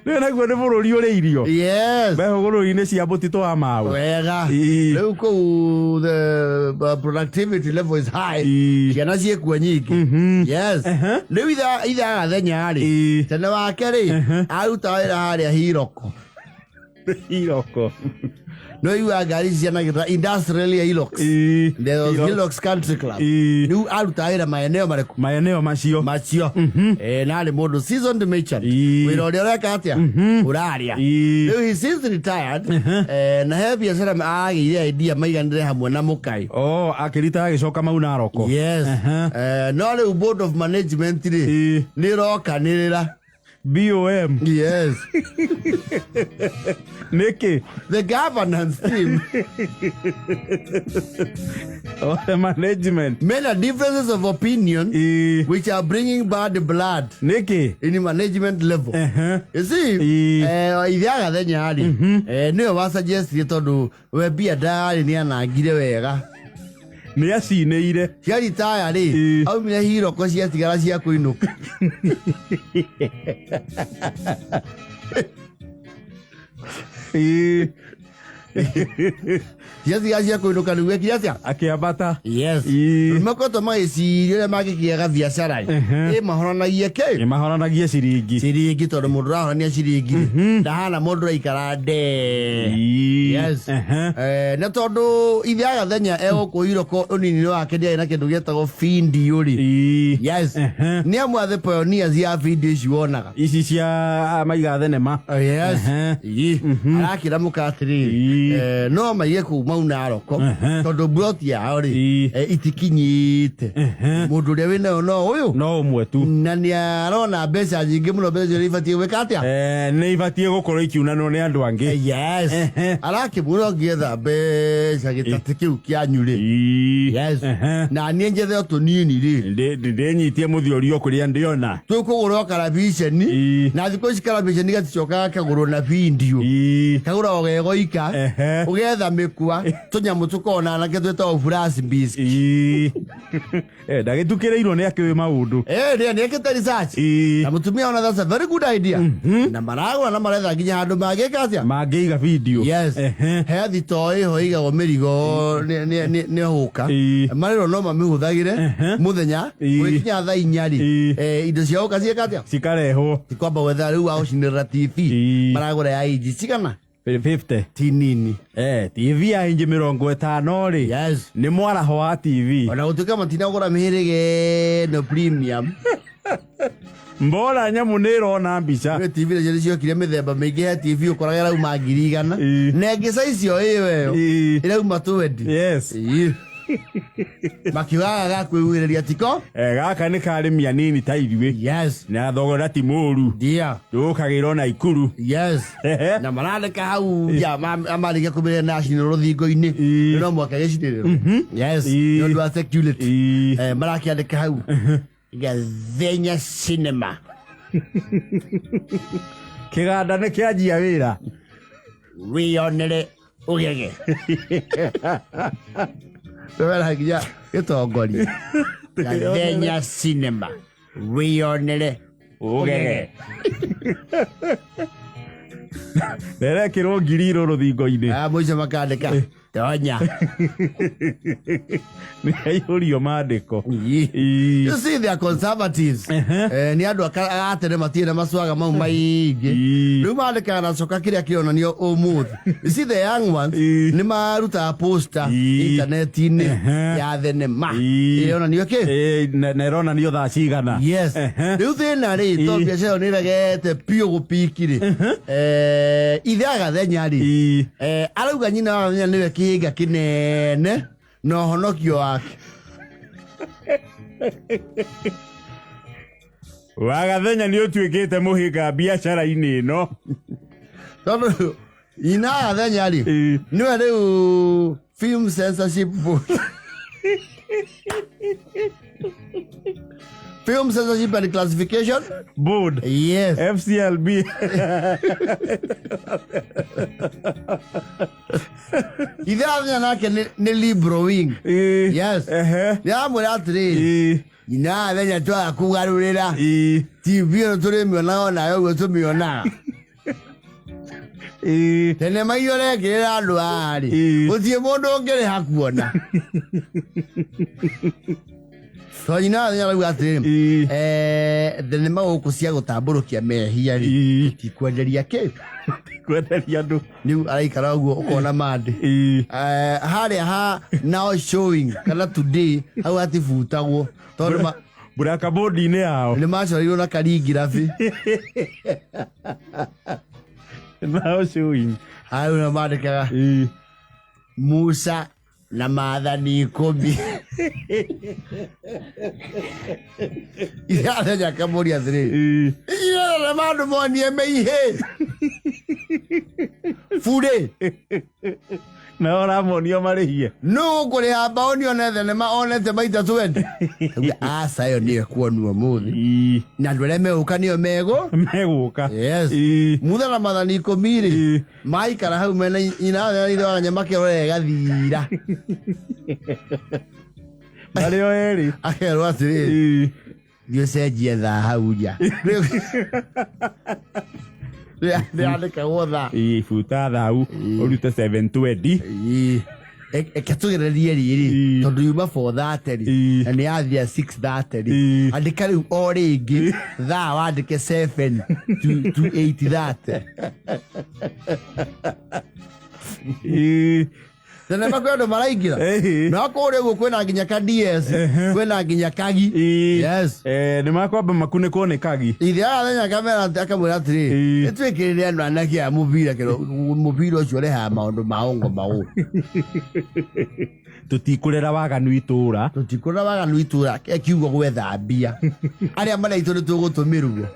Rĩu naguo nĩ bũrũri ũrĩ irio. Yes. Me hũgũrũrũ-inĩ cia mũtitũ wa Mau. Wega. Ĩĩ. Rĩu kũu the productivity level is high. Ĩĩ. Ciana ciĩkuo nyingĩ. Yes. Ehe. Rĩu ithe agathenya rĩ. Ĩĩ. Tene wake rĩ, aruta wĩra harĩa Hiroko. Hiroko. No iwa ngari cianagĩra industrial ya Hilux. Ĩĩ. There was Hilux. Hilux Country Club. Ĩĩ. Rĩu aruta wĩra maeneo marĩkũ? Maeneo macio. Macio. Na arĩ mũndũ seasoned merchant. Ĩĩ. Wĩra ũrĩa ũreka atĩa? Ũrarĩa. Ĩĩ. Rĩu he since retired. Na he biacara agĩire idea maiganĩre hamwe na mũkai. Oh, akĩrita agĩcoka Mau Naroko. Yes. Ehe. No rĩu board of management rĩ Ĩĩ. nĩ ĩrokanĩrĩra. BOM. Yes. Nĩkĩ? The governance team Oh, the management. many differences of opinion Ĩĩ. which are bringing bad blood Nĩkĩ? in management level. Ehe. You see, Ĩĩ. ithe agathenya rĩ, nĩwe wasuggestire tondũ we mbia ndarĩ nĩ anangire wega. Nĩ acinĩire. Cia ritaya rĩ, Ĩĩ. aumire Hiroko ciatigara cia kũinũka. Ĩĩ. Ciatigara cia kũinũka nĩguo ekire atĩa? Akĩambata. Yes. Ĩĩ. Makoretwo magĩciria ũrĩa mangĩkĩaga biacara ĩ. Ehe. Ĩ mahoranagie kĩ? Nĩ mahoranagie ciringi. Ciringi tondũ mũndũ ũrahorania ciringi rĩ, ndahana mũndũ ũraikara ndee. Ĩĩ. Yes. Ehe. Na tondũ ithe agathenya egũkũ Hiroko ũnini wake ndiarĩ na kĩndũ gĩetagwo bindiũ rĩ. Ĩĩ. Yes. Ehe. Nĩ amwe a the pioneers ya bindiũ ici wonaga. Ici cia maiga thenema. Oh, yes. Ehe. Ĩĩ. Arakĩra mũka atĩrĩrĩ, Ĩĩ. no maige kũu Mau Naroko, Ehe. tondũ mburoti yao rĩ itikinyĩte. Mũndũ ũrĩa wĩnayo no ũyũ no ũmwe tu. Na nĩ arona mbeca nyingĩ mũno, mbeca icio ibatiĩ gwĩka atĩa? Nĩ ibatiĩ gũkorwo ikiunanwo nĩ andũ angĩ. Yes. Arakĩmwĩra ũngĩetha mbeca gĩtatĩ kĩu kĩanyu rĩ, yes, na niĩ njethe o tũnini rĩ, Ndĩnyitie mũthiori o kũrĩa ndĩona. Tũkũgũra o karabiceni. Na thikũ ici karabiceni gaticokaga kagũrwo na bindiũ, kagũragwo gegoika. Ũgetha mĩkwa, tũnyamũ tũkoragwo na anake twĩtagwo flash biscuit. Ndagĩtukĩrĩirwo nĩ akĩũĩ maũndũ. Eh, nĩ nĩekĩte research. Na mũtumia ona that's a very good idea, na maragũra na maretha nginya handũ mangĩka atĩa? Mangĩiga video. Yes. He thitoo ĩho ĩigagwo mĩrigo nĩ hũka. Marĩrwo no mamĩhũthagĩre mũthenya. Gũgĩkinya thaa 4 rĩ, indo cia gũka ciĩka atĩa? Cikarehwo. Ti kwamba gwetha rĩu wa gũcinĩrĩra TV. Maragũra ya inji cigana? 50. Ti nini. TV ya inji 50 rĩ, nĩ mwaraho wa TV. Ona gũtuĩka matinagũra mĩhĩrĩga ĩno premium. Mbora nyamũ nĩ ĩrona mbica. Nĩ TV nacio nĩ ciokire mĩthemba mĩingĩ. He TV ũkoraga ĩrauma 100,000, na ĩngĩ size o ĩyo ĩyo ĩrauma 20. Makiugaga gakwĩhuhĩrĩria tiko. Gaka nĩ karĩmi anini ta ithuĩ. Na thogora ti mũru. Ndia. Tũkagĩrwo na ikuru. Yes. Na marandĩka hau nja, marĩkia kũmĩrĩa nacinĩrwo rũthingo-inĩ, no mwaka gĩcinĩrĩrwo, yes, nĩ ũndũ wa security. Marakĩandĩka hau Gathenya Cinema. Kĩganda nĩ kĩanjia wĩra. Wĩyonere ũgege wera nginya gĩtongoria. Gathenya Cinema, wĩyonere ũgege. Nerekĩrwo ngiri irũ rũthingo-inĩ. Ah, mũico makandĩka tonya. Nĩ aihũrio mandĩko. You see, they are conservatives. Nĩ andũ a tene, matirĩ na macwaga mau maingĩ. Rĩu mandĩkaga na coka kĩrĩa kĩronanio ũmũthĩ. You see, the young ones nĩ marutaga poster intaneti-inĩ ya thenema ĩronanio kĩ. Na ĩronanio thaa cigana. Yes. Rĩu thĩna rĩ, to biacara ĩyo nĩ ĩregete biũ gũpiki rĩ, ithe agathenya rĩ, arauga nyina wa Gathenya nĩwe kĩhĩnga kĩnene na ũhonokio wake. Wagathenya nĩ ũtuĩkĩte mũhĩnga biacara-inĩ ĩno. Tondũ nyina wa Gathenya rĩ, nĩwe rĩu Film Censorship Board, Film Censorship and Classification Board. Yes. FCLB. Ithe Gathenya nake nĩ liberal wing. Yes. Nĩ amwĩra atĩrĩrĩ, nyina wa Gathenya twaga kũgarũrĩra TV ĩno tũrĩmĩonaga onayo ũguo tũmĩonaga. Thenema iria ũrekĩrĩra andũ haha rĩ, gũtirĩ mũndũ ũngĩrĩha kuona. To nyina wa Gathenya arauga atĩrĩrĩ, thenema gũkũ cia gũtambũrũkia mehia rĩ, tikwenderia kĩ. Kwenderia andũ. Rĩu araikara ũguo ũkona mandĩ. Harĩa ha now showing kana today, hau hatibutagwo tondũ Blackboard-inĩ yao. Nĩ macorirwo na karingirabi. Now showing. Hau na mandĩkaga Musa na maathani 10. Irathenya akamũria atĩrĩrĩ, ici mandũ monie meihĩ burĩ. Na ũramonio marĩhie. Nũ ũkũrĩha mbaũni one thenema onete maita 20? Auga, aca, ĩyo nĩyo ĩkuonwo ũmũthĩ, na andũ arĩa megũka nĩo megũ Megũka. Yes. Mutha na maathani 10 rĩ, maikara hau mena nyina wa ithe wa makĩrora ĩgathira. Marĩ o erĩ. Akerwo atĩrĩrĩ, thiĩ ũcenjie thaa hau nja nĩandĩkagwo thaa. Buta thau ũrute 720. Ĩĩ. Eke tũgererie rĩrĩ, tondũ yuma 4:30 rĩ, na nĩ yathia 6:30 rĩ, andĩka rĩu o rĩngĩ thaa wandĩke 7 to 8:30. Thenema kwĩ andũ maraingĩra. Ĩhĩ. No kũrĩa ũguo kwĩna nginya ka DS, kwĩna nginya kagi. Ĩĩ. Yes. Nĩ makwamba makunĩkwo nĩ kagi. Ithe arathenya kamera akamwĩra atĩrĩ, Ĩĩ. nĩtwĩkĩrĩre andũ anake a mũbira kĩro mũbira ũcio ũrehaga maũndũ ma ũngo maũ. Tũtikũrera waganu itũra. Tũtikũrera waganu itũra ekiugo gwetha mbia. Arĩa maraitũ nĩtũgũtũmĩrwo.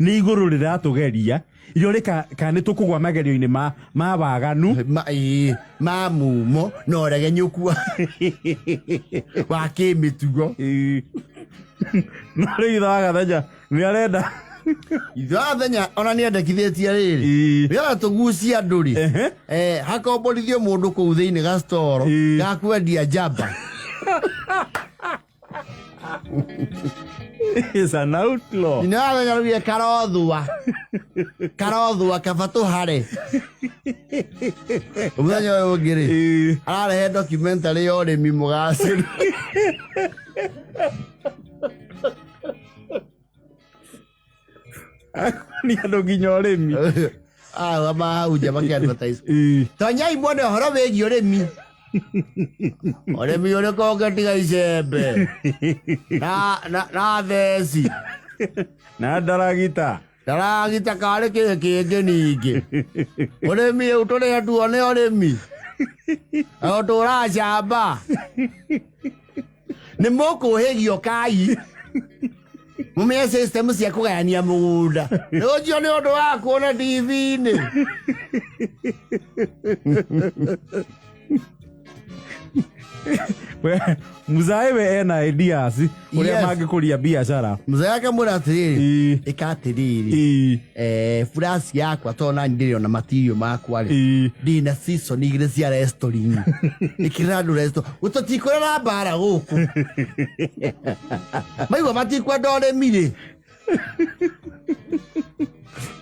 Nĩ igũrũ rĩratũgeria irore kana nĩ tũkũgwa magerio-inĩ ma waganu. Ĩĩ, ma mumo na ũregenyũku wa kĩmĩtugo. Ĩĩ. No rĩu ithe wa Gathenya nĩ arenda. Ithe wa Gathenya ona nĩ endekithĩtie rĩrĩ. Ĩĩ. Nĩgetha tũgucie andũ rĩ. Ehe. Hakomborithio mũndũ kũu thĩinĩ gastoro Ĩĩ. ga kwendia njamba. Is an outlaw. Nyina wa Gathenya araugire karothua. Karothua kaba tũhare. Mũthenya ũyũ ũngĩ rĩ. Ĩĩ. Ararehe documentary ya ũrĩmi mũgacĩru. Nĩ andũ nginya ũrĩmi. Awa mahau nja makĩ-advertise. Ĩĩ. Tonyai muone ũhoro wĩgiĩ ũrĩmi. Ũrĩmi ũrĩkũ ũngĩtiga icembe na theci. Na ndaragita. Ndaragita karĩ kĩ kĩngĩ ningĩ. Ũrĩmi rĩu tũrĩa tuone ũrĩmi. O tũracamba. Nĩ mũkũhĩgio kai. Mũmenye system cia kũgayania mũgũnda. Nĩ ũcio nĩ ũndũ wa kuona TV-inĩ. Muzae we ena ideas ũrĩa Yes. mangĩkũria biacara. Mzee akamwĩra atĩrĩrĩ, Ĩĩ. ĩka atĩrĩrĩ. Ĩĩ. Furaci yakwa tondũ nani ndĩrĩ ona matirio makwa rĩ. Ĩĩ. Ndĩna season igĩrĩ cia wrestling. Ĩkĩrĩra andũ wrestling. Tũtikũrera mbara gũkũ. Maigua matikwenda ũrĩmi rĩ.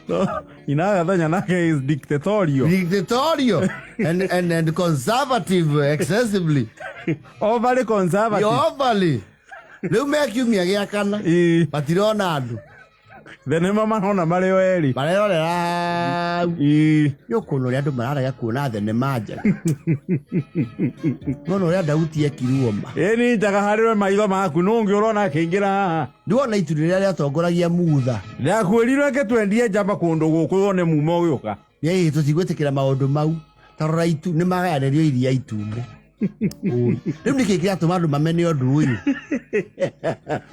No, nyina wa Gathenya nake is dictatorial. Dictatorial and conservative excessively. Overly conservative. Overly. Rĩu me kiumia gĩa kana. Ĩĩ. Matirona andũ. Thenema marona marĩ o erĩ. Marerorera hau. Ĩĩ. Nĩ ũkuona ũrĩa andũ mararega kuona thenema njega. Nĩwona ũrĩa Dauti ekirwo ma. Ĩĩ nĩ njaga harĩ we maitho maku nũ ũngĩ ũrona akĩingĩra haha. Nĩwona itu rĩrĩa rĩatongoragia Mutha. Ndakwĩrire reke twendie njamba kũndũ gũkũ wone mumo ũgĩũka. Ĩĩ tũtigwĩtĩkĩra maũndũ mau. Ta rora itu nĩ magayanĩrio iria itune. Ũĩ. Rĩu nĩkĩ kĩratũma andũ mamene ũndũ ũyũ?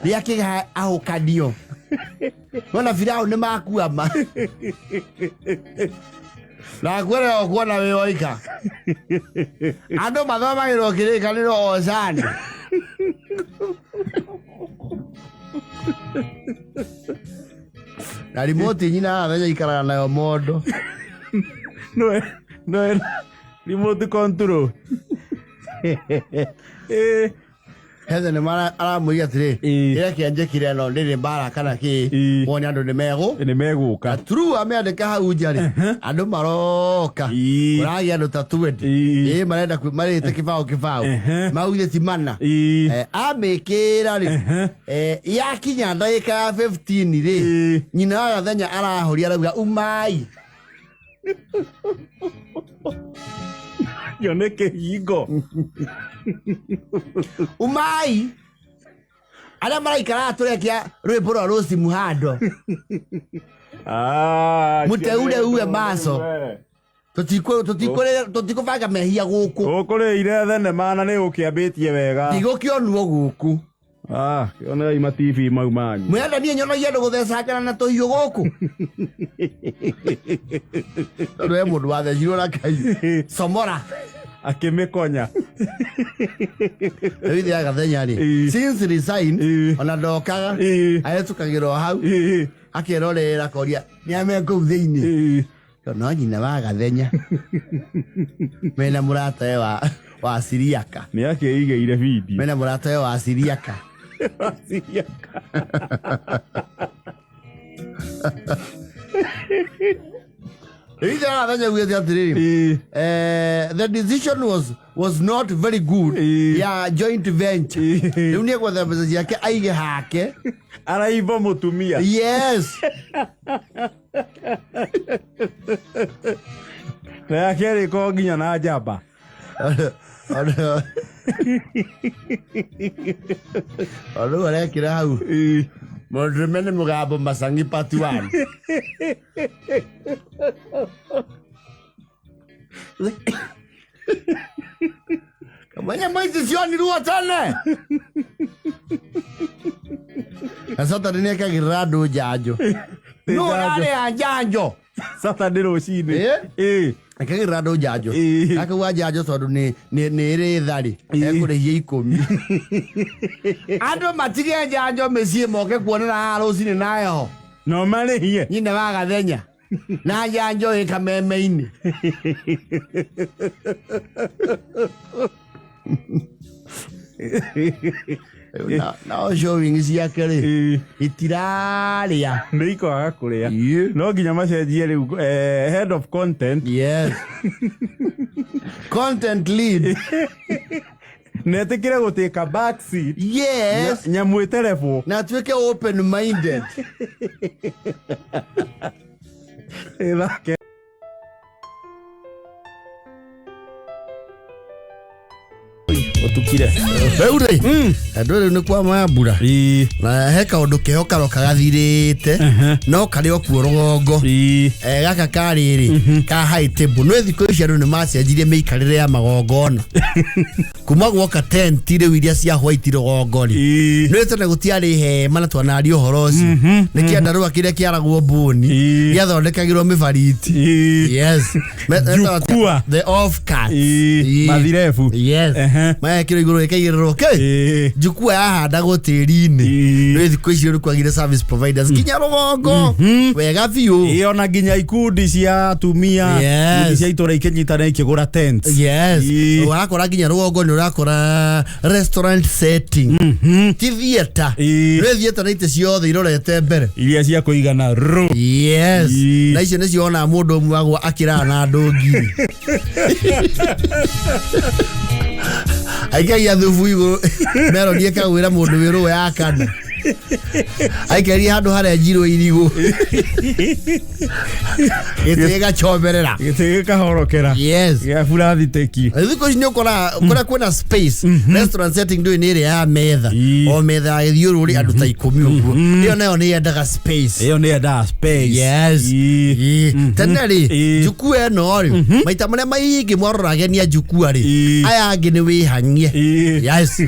Rĩa kĩahũkanio. Wona Firaũ nĩ makuama. Na kwĩrĩa ũkuona wĩ woika. Andũ mathomagĩrwo kĩrĩkanĩro o cani. Na remote nyina aramenya ikaraga nayo mondo. No, remote control. Hethe nĩ aramwĩria atĩrĩ, Ĩĩ. ĩrĩa kĩanjĩkire no ndĩrĩ mbara kana kĩ, Ĩĩ. wone andũ nĩ megũ. Nĩ megũka. True amĩandĩka hau nja rĩ, andũ maroka. Ĩĩ. Kũragĩa andũ ta 20. Ĩĩ. Ĩĩ marenda marĩte kĩbaũ kĩbaũ. Maugire ti mana. Ĩĩ. Amĩkĩra rĩ, yakinya ndagĩka ya 15 rĩ, Ĩĩ. nyina wa Gathenya arahũria arauga umai. Kĩo nĩ kĩhingo. Umai. Arĩa maraikaraga tũrekia rwĩmbo rwa Rose Muhando. Ah, Mũteure kĩo nĩ uwe maco. Tũtikũbanga mehia gũkũ. Ũkũrĩire thenema na nĩ ũkĩambĩtie wega. Ndigũkĩonwo gũkũ. Ah, kĩonerai ma TV mau manyu. Mwenda niĩ nyonagia andũ gũthecangana na tũhiũ gũkũ. Tondũ he mũndũ wathecirwo na kahiũ. Somora. Akĩmĩkonya. Rĩu ithe ya Gathenya rĩ. Ĩĩ. Since resign Ĩĩ. ona ndokaga. Ĩĩ. Ahĩtũkagĩra o hau. Ĩĩ. Akerorera akoria nĩ ame kũu thĩinĩ. Ĩĩ. No nyina wa Gathenya. Mena mũratawe wa Siriaka. Nĩ akĩigĩire bindi. Mena mũratawe wa Siriaka. Siriaka. Rĩu ithe wa Gathenya augĩte atĩrĩrĩ. Ĩĩ. The decision was not very good Ĩĩ. ya joint venture. Ĩĩ. Rĩu nĩ egwetha mbeca ciake aige hake. Araimba mũtumia. Yes. Na ya kerĩ ĩkorwo nginya na njamba. Ona rĩu arekĩra hau mũndũrũme nĩ mũgambo macangi part one. Kamanya maici cionirwo tene na Saturday nĩ ekagĩrĩra andũ njanjo. Nũ ũrarĩa njanjo? Saturday rũcinĩ. Eh? Ĩ. Ekagĩrĩra andũ njanjo. Ĩ. Akauga njanjo tondũ nĩ ĩrĩ tharĩ. Ĩ. Ekũrĩhia 10. Andũ matige njanjo mĩciĩ moke kuonera haha rũcinĩ na heho. No marĩhie. Nyina wa gathenya. Na njanjo ĩ kameme-inĩ. Nao showing ciake rĩ itirarĩa. Nĩ ikwaga kũrĩa. Ĩ. No nginya macenjie rĩu head of content. Yes. Content lead. Na etĩkĩre gũtĩka back seat. Yes. Nyamũ ĩterebwo. Na atuĩke open minded. Ĩthake. Ũtukire. Rĩu rĩ, andũ rĩu nĩ kwa mambura. Ĩ. Na he kaũndũ keho karoka gathirĩte no karĩ o kuo rũgongo. Ĩ. Gaka karĩrĩ ka high table. Nĩ thikũ ici andũ nĩ macenjirie mĩikarĩre ya magongona. Kuma gwoka tent rĩu iria cia white rũgongo rĩ. Ĩ. Nĩ tene gũtiarĩ hema na twanaria ũhoro ũcio. Nĩ kĩandarũa kĩrĩa kĩaragwo mbũni Ĩ. gĩathondekagĩrwo mĩbariti. Ĩ. Yes. Jukwa. The off cut. Ĩ. Mathirebu. Yes. Ehe. Maekĩrwo igũrũ ĩkaigĩrĩrwo kĩ? Ĩ. Jukwa yahandagwo tĩri-inĩ. Ĩ. Nĩ thikũ ici rĩu kwagire service providers nginya rũgongo. Wega biũ. Ĩ, ona nginya ikundi cia atumia. Yes. Ikundi cia itũra ikĩnyitana ikĩgũra tents. Yes. Ĩ. Ũrakora nginya rũgongo nĩ ũrakora restaurant setting. Ti theatre. Ĩ. Nĩ theatre na itĩ ciothe irorete mbere. Iria cia kũigana rũ. Yes. Ĩ. Na icio nĩcio wonaga mũndũ ũmwe agwa akĩrara na andũ ngiri. Aikagia thubu igũrũ meroni ĩkagwĩra mũndũ wĩ rũĩ ya kana. Aikaria handũ harenjirwo irigũ. Gĩtĩ gĩgacomerera. Gĩtĩ gĩkahorokera. Yes. Gĩa burathitĩki. Thikũ ici nĩ ũkoraga kũrĩa kwĩna space restaurant setting ndũĩ nĩ ĩrĩa ya metha. Ĩ. O metha ya gĩthiũrũrĩ andũ ta 10 ũguo. Ĩyo nayo nĩ yendaga space. Ĩyo nĩ yendaga space. Yes. Ĩ. Ĩ. Tene rĩ Ĩ. njukua ĩno rĩ maita marĩa maingĩ mwarora ageni a njukua rĩ Ĩ. aya angĩ nĩ wĩhang'ie. Ĩ. Yes.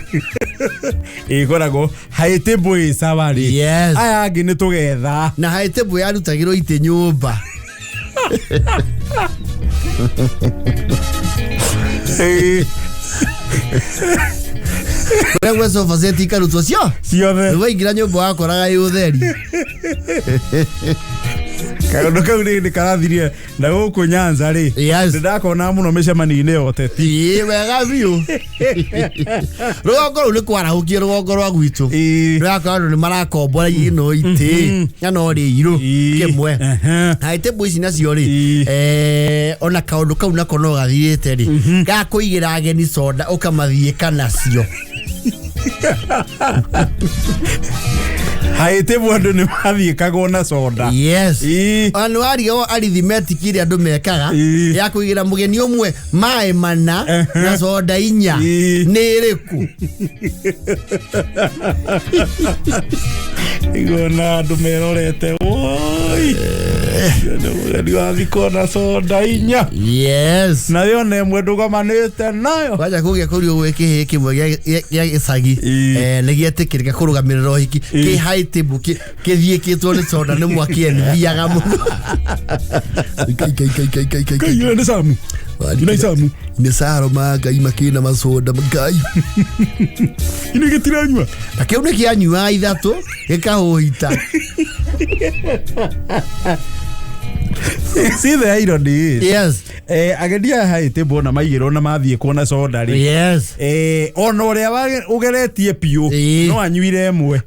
Ĩkoragwo high table ĩ sawa rĩ. Yes. Aya angĩ nĩ tũgetha. Na high table yarutagĩrwo itĩ nyũmba. Ĩ. Kũrĩa gwĩ sofa set ikarutwo cio. Ciothe. Rĩu waingĩra nyũmba wakoraga ĩ ũtheri. Kaũndũ kau rĩ nĩ karathirie na gũkũ Nyanza rĩ. Yes. Nĩndakona mũno mĩcemanio-inĩ ya ũteti. Ĩ wega biũ. Rũgongo rũu nĩ kwarahũkie rũgongo rwa gwitũ. Ĩ. Rũrakora andũ nĩ marakombora ino itĩ na no rĩ irũ Ĩ. kĩmwe. Ehe. High table ici nacio rĩ Ĩ. ona kaũndũ kau nako no gathirĩte rĩ ga kũigĩra ageni soda ũkamathiĩka nacio. High table andũ nĩ mathiĩkagwo na soda. Yes. Ĩ. Ona nĩ warigagwo arithmetic ĩrĩa andũ mekaga Ĩ. ya kũigĩra mũgeni ũmwe maĩ mana Ehe. na soda 4 Ĩ. nĩ ĩrĩkũ? Igona andũ merorete woi. Nĩ mũgeni wathikwo na soda 4. Yes. Na yo nĩ ĩmwe ndũgomanĩte nayo. Kwanja kũgĩa kũrio gwĩ kĩhĩ kĩmwe gĩa gĩcagi Ĩ. nĩ gĩetĩkĩrĩka kũrũgamĩrĩra ũhiki Ĩ. kĩ high table kĩthiĩkĩtwo nĩ soda nĩ mwaki enviaga mũno. Kai, kai, kai, kai, kai, kai, kai. Nĩ Samu. Nĩ Samu. Nĩ caro ma Ngai makĩna macoda Ngai. Inĩ gĩtiranyua. Na kĩu nĩ kĩanyuaga 3 gĩkahũhita. See the irony is. Yes. Ageni aya high table ona maigĩrwo na mathiĩkwo na soda rĩ. Yes. Ona ũrĩa ũgeretie biũ Ĩ. no anyuire ĩmwe.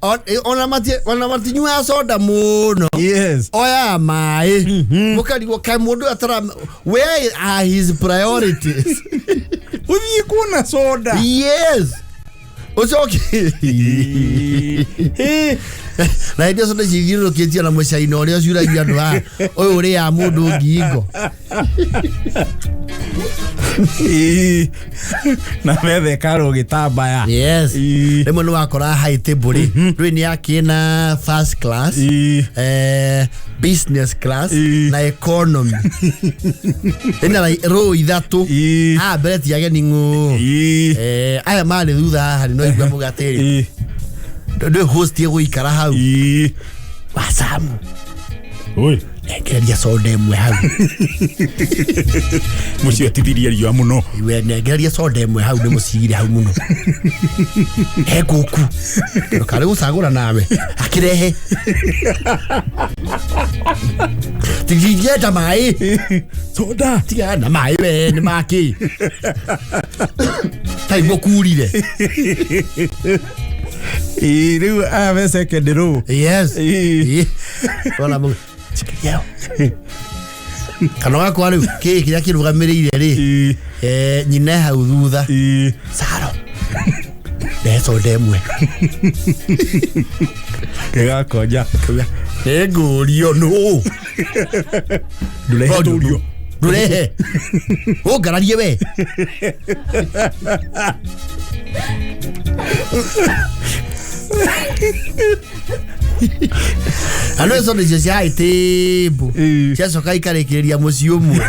Ona matinyuaga soda mũno. Yes. Oya maĩ mũkarigwo kaĩ mũndũ atara where are his priorities? Ũthiĩ kuona soda. Yes. Ũcoke. Ĩ. Na hĩndĩ ĩyo soda ici ithiũrũrũkĩtio na mũcaina ũrĩa ũcuragia andũ haha, ũyũ ũrĩaga mũndũ ngingo. Ĩĩ. Na metha ĩkarwo gĩtambaya. Yes. Ĩĩ. Rĩmwe nĩ wakora high table rĩ, rĩu nĩ yakĩna first class, business class na economy. Ĩna row ithatũ. Haha mbere ti ageni ng'ũ. Aya marĩ thutha haha no igua mũgatĩrĩ. Ndũ host ĩgũikara hau. Wasamu. Oi. Nengereria soda ĩmwe hau. Mũciĩ ũtithirie riũa mũno. Iwe nengereria soda ĩmwe hau nĩ mũcigire hau mũno. He kũku. Ndũkarĩ gũcagũra nawe. Akĩrehe. Tingĩenda maĩ. Soda. Tiga na maĩ we nĩ makĩ. Tai mũkurire. Ĩĩ, rĩu aya me second row. Yes. Ĩĩ. Wona mũgĩ. Cikiria. Kana ũgakora rĩu kĩĩ kĩrĩa kĩrũgamĩrĩire rĩ. Nyina e hau thutha. Saro. Ndehe soda ĩmwe. Gĩgakonja. Nĩngũrio nũ. Ndũrehe tũrio. Ndũrehe. Ũngararie we. Andũ icio nĩcio cia high table. Ciacoka ikarĩkĩrĩria mũciĩ ũmwe.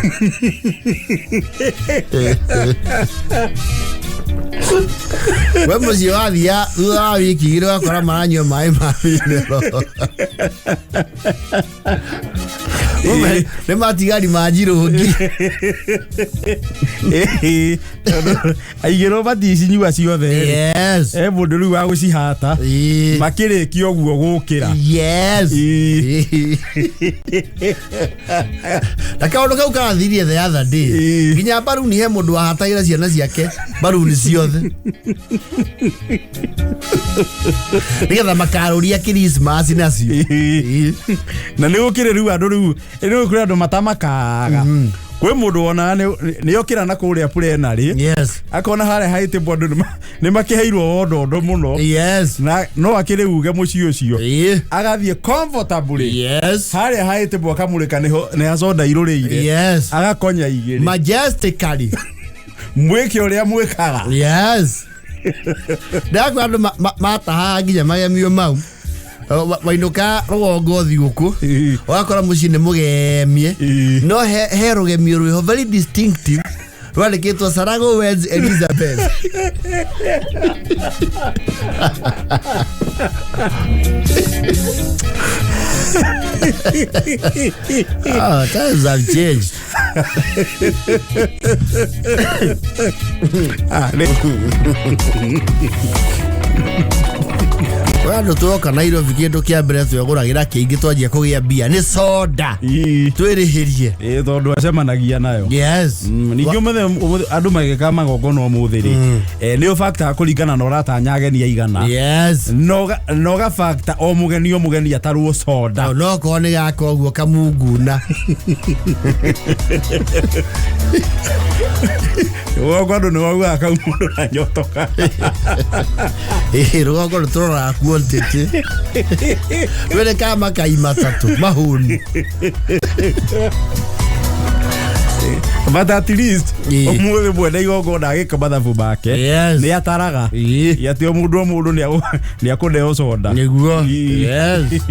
We mũciĩ wathia thutha wa wiki igĩrĩ ũgakora maranyua maĩ ma mineral. Ume, nĩ matigari ma njirũngi. Ĩĩ, tondũ aigĩrwo maticinyua ciothe. Yes. He mũndũ rĩu wa gũcihata. Makĩrĩkia ũguo gũkĩra. Yes. Na kaũndũ kau karathirie the other day. Nginya mbaruni he mũndũ wahatagĩra ciana ciake mbaruni ciothe. Nĩgetha makarũria Christmas nacio. Na nĩ gũkĩrĩ rĩu andũ rĩu rĩu kũrĩ andũ matamakaga. Kwĩ mũndũ wonaga nĩ okĩra na kũrĩa plenary. Yes. Akona harĩa high table andũ nĩ makĩheirwo wondondo mũno. Yes. Na no akĩrĩ uge mũciĩ ũcio. Agathiĩ comfortably. Yes. Harĩa high table akamũrĩka nĩho nĩ soda irũrĩire. Yes. Agakonya igĩrĩ. Majestically. Mwĩke ũrĩa mwĩkaga. Yes. Ndakwa andũ matahaga nginya magemio mau. Wainũka rũgongo thigũkũ ũgakora mũciĩ nĩ mũgemie no he rũgemio rwĩho very distinctive rwandĩkĩtwo Sarago Weds Elizabeth. Oh, times have changed. We andũ twoka Nairobi kĩndũ kĩa mbere twegũragĩra kĩingĩ twanjia kũgĩa mbia nĩ soda. Twĩrĩhĩrie. Ĩĩ, tondũ acemanagia nayo. Yes. Ningĩ ũmũthĩ andũ magĩka magongona ũmũthĩ rĩ, nĩ ũbactaga kũringana na ũratanya ageni aigana. Yes. Na ũgabacta o mũgeni o mũgeni atarwo soda. No okorwo nĩ gaka ũguo kamunguna. Rũgongo andũ nĩ maugaga kau mũndũ ndanyotoka. Ĩĩ, rũgongo nĩ tũroraga quantity. Twĩrĩ ka makai matatũ mahũnu. But at least ũmũthĩ mwene igongona agĩka mathabu make nĩ ataraga atĩ o mũndũ o mũndũ nĩ akũneo soda. Nĩguo. Yes.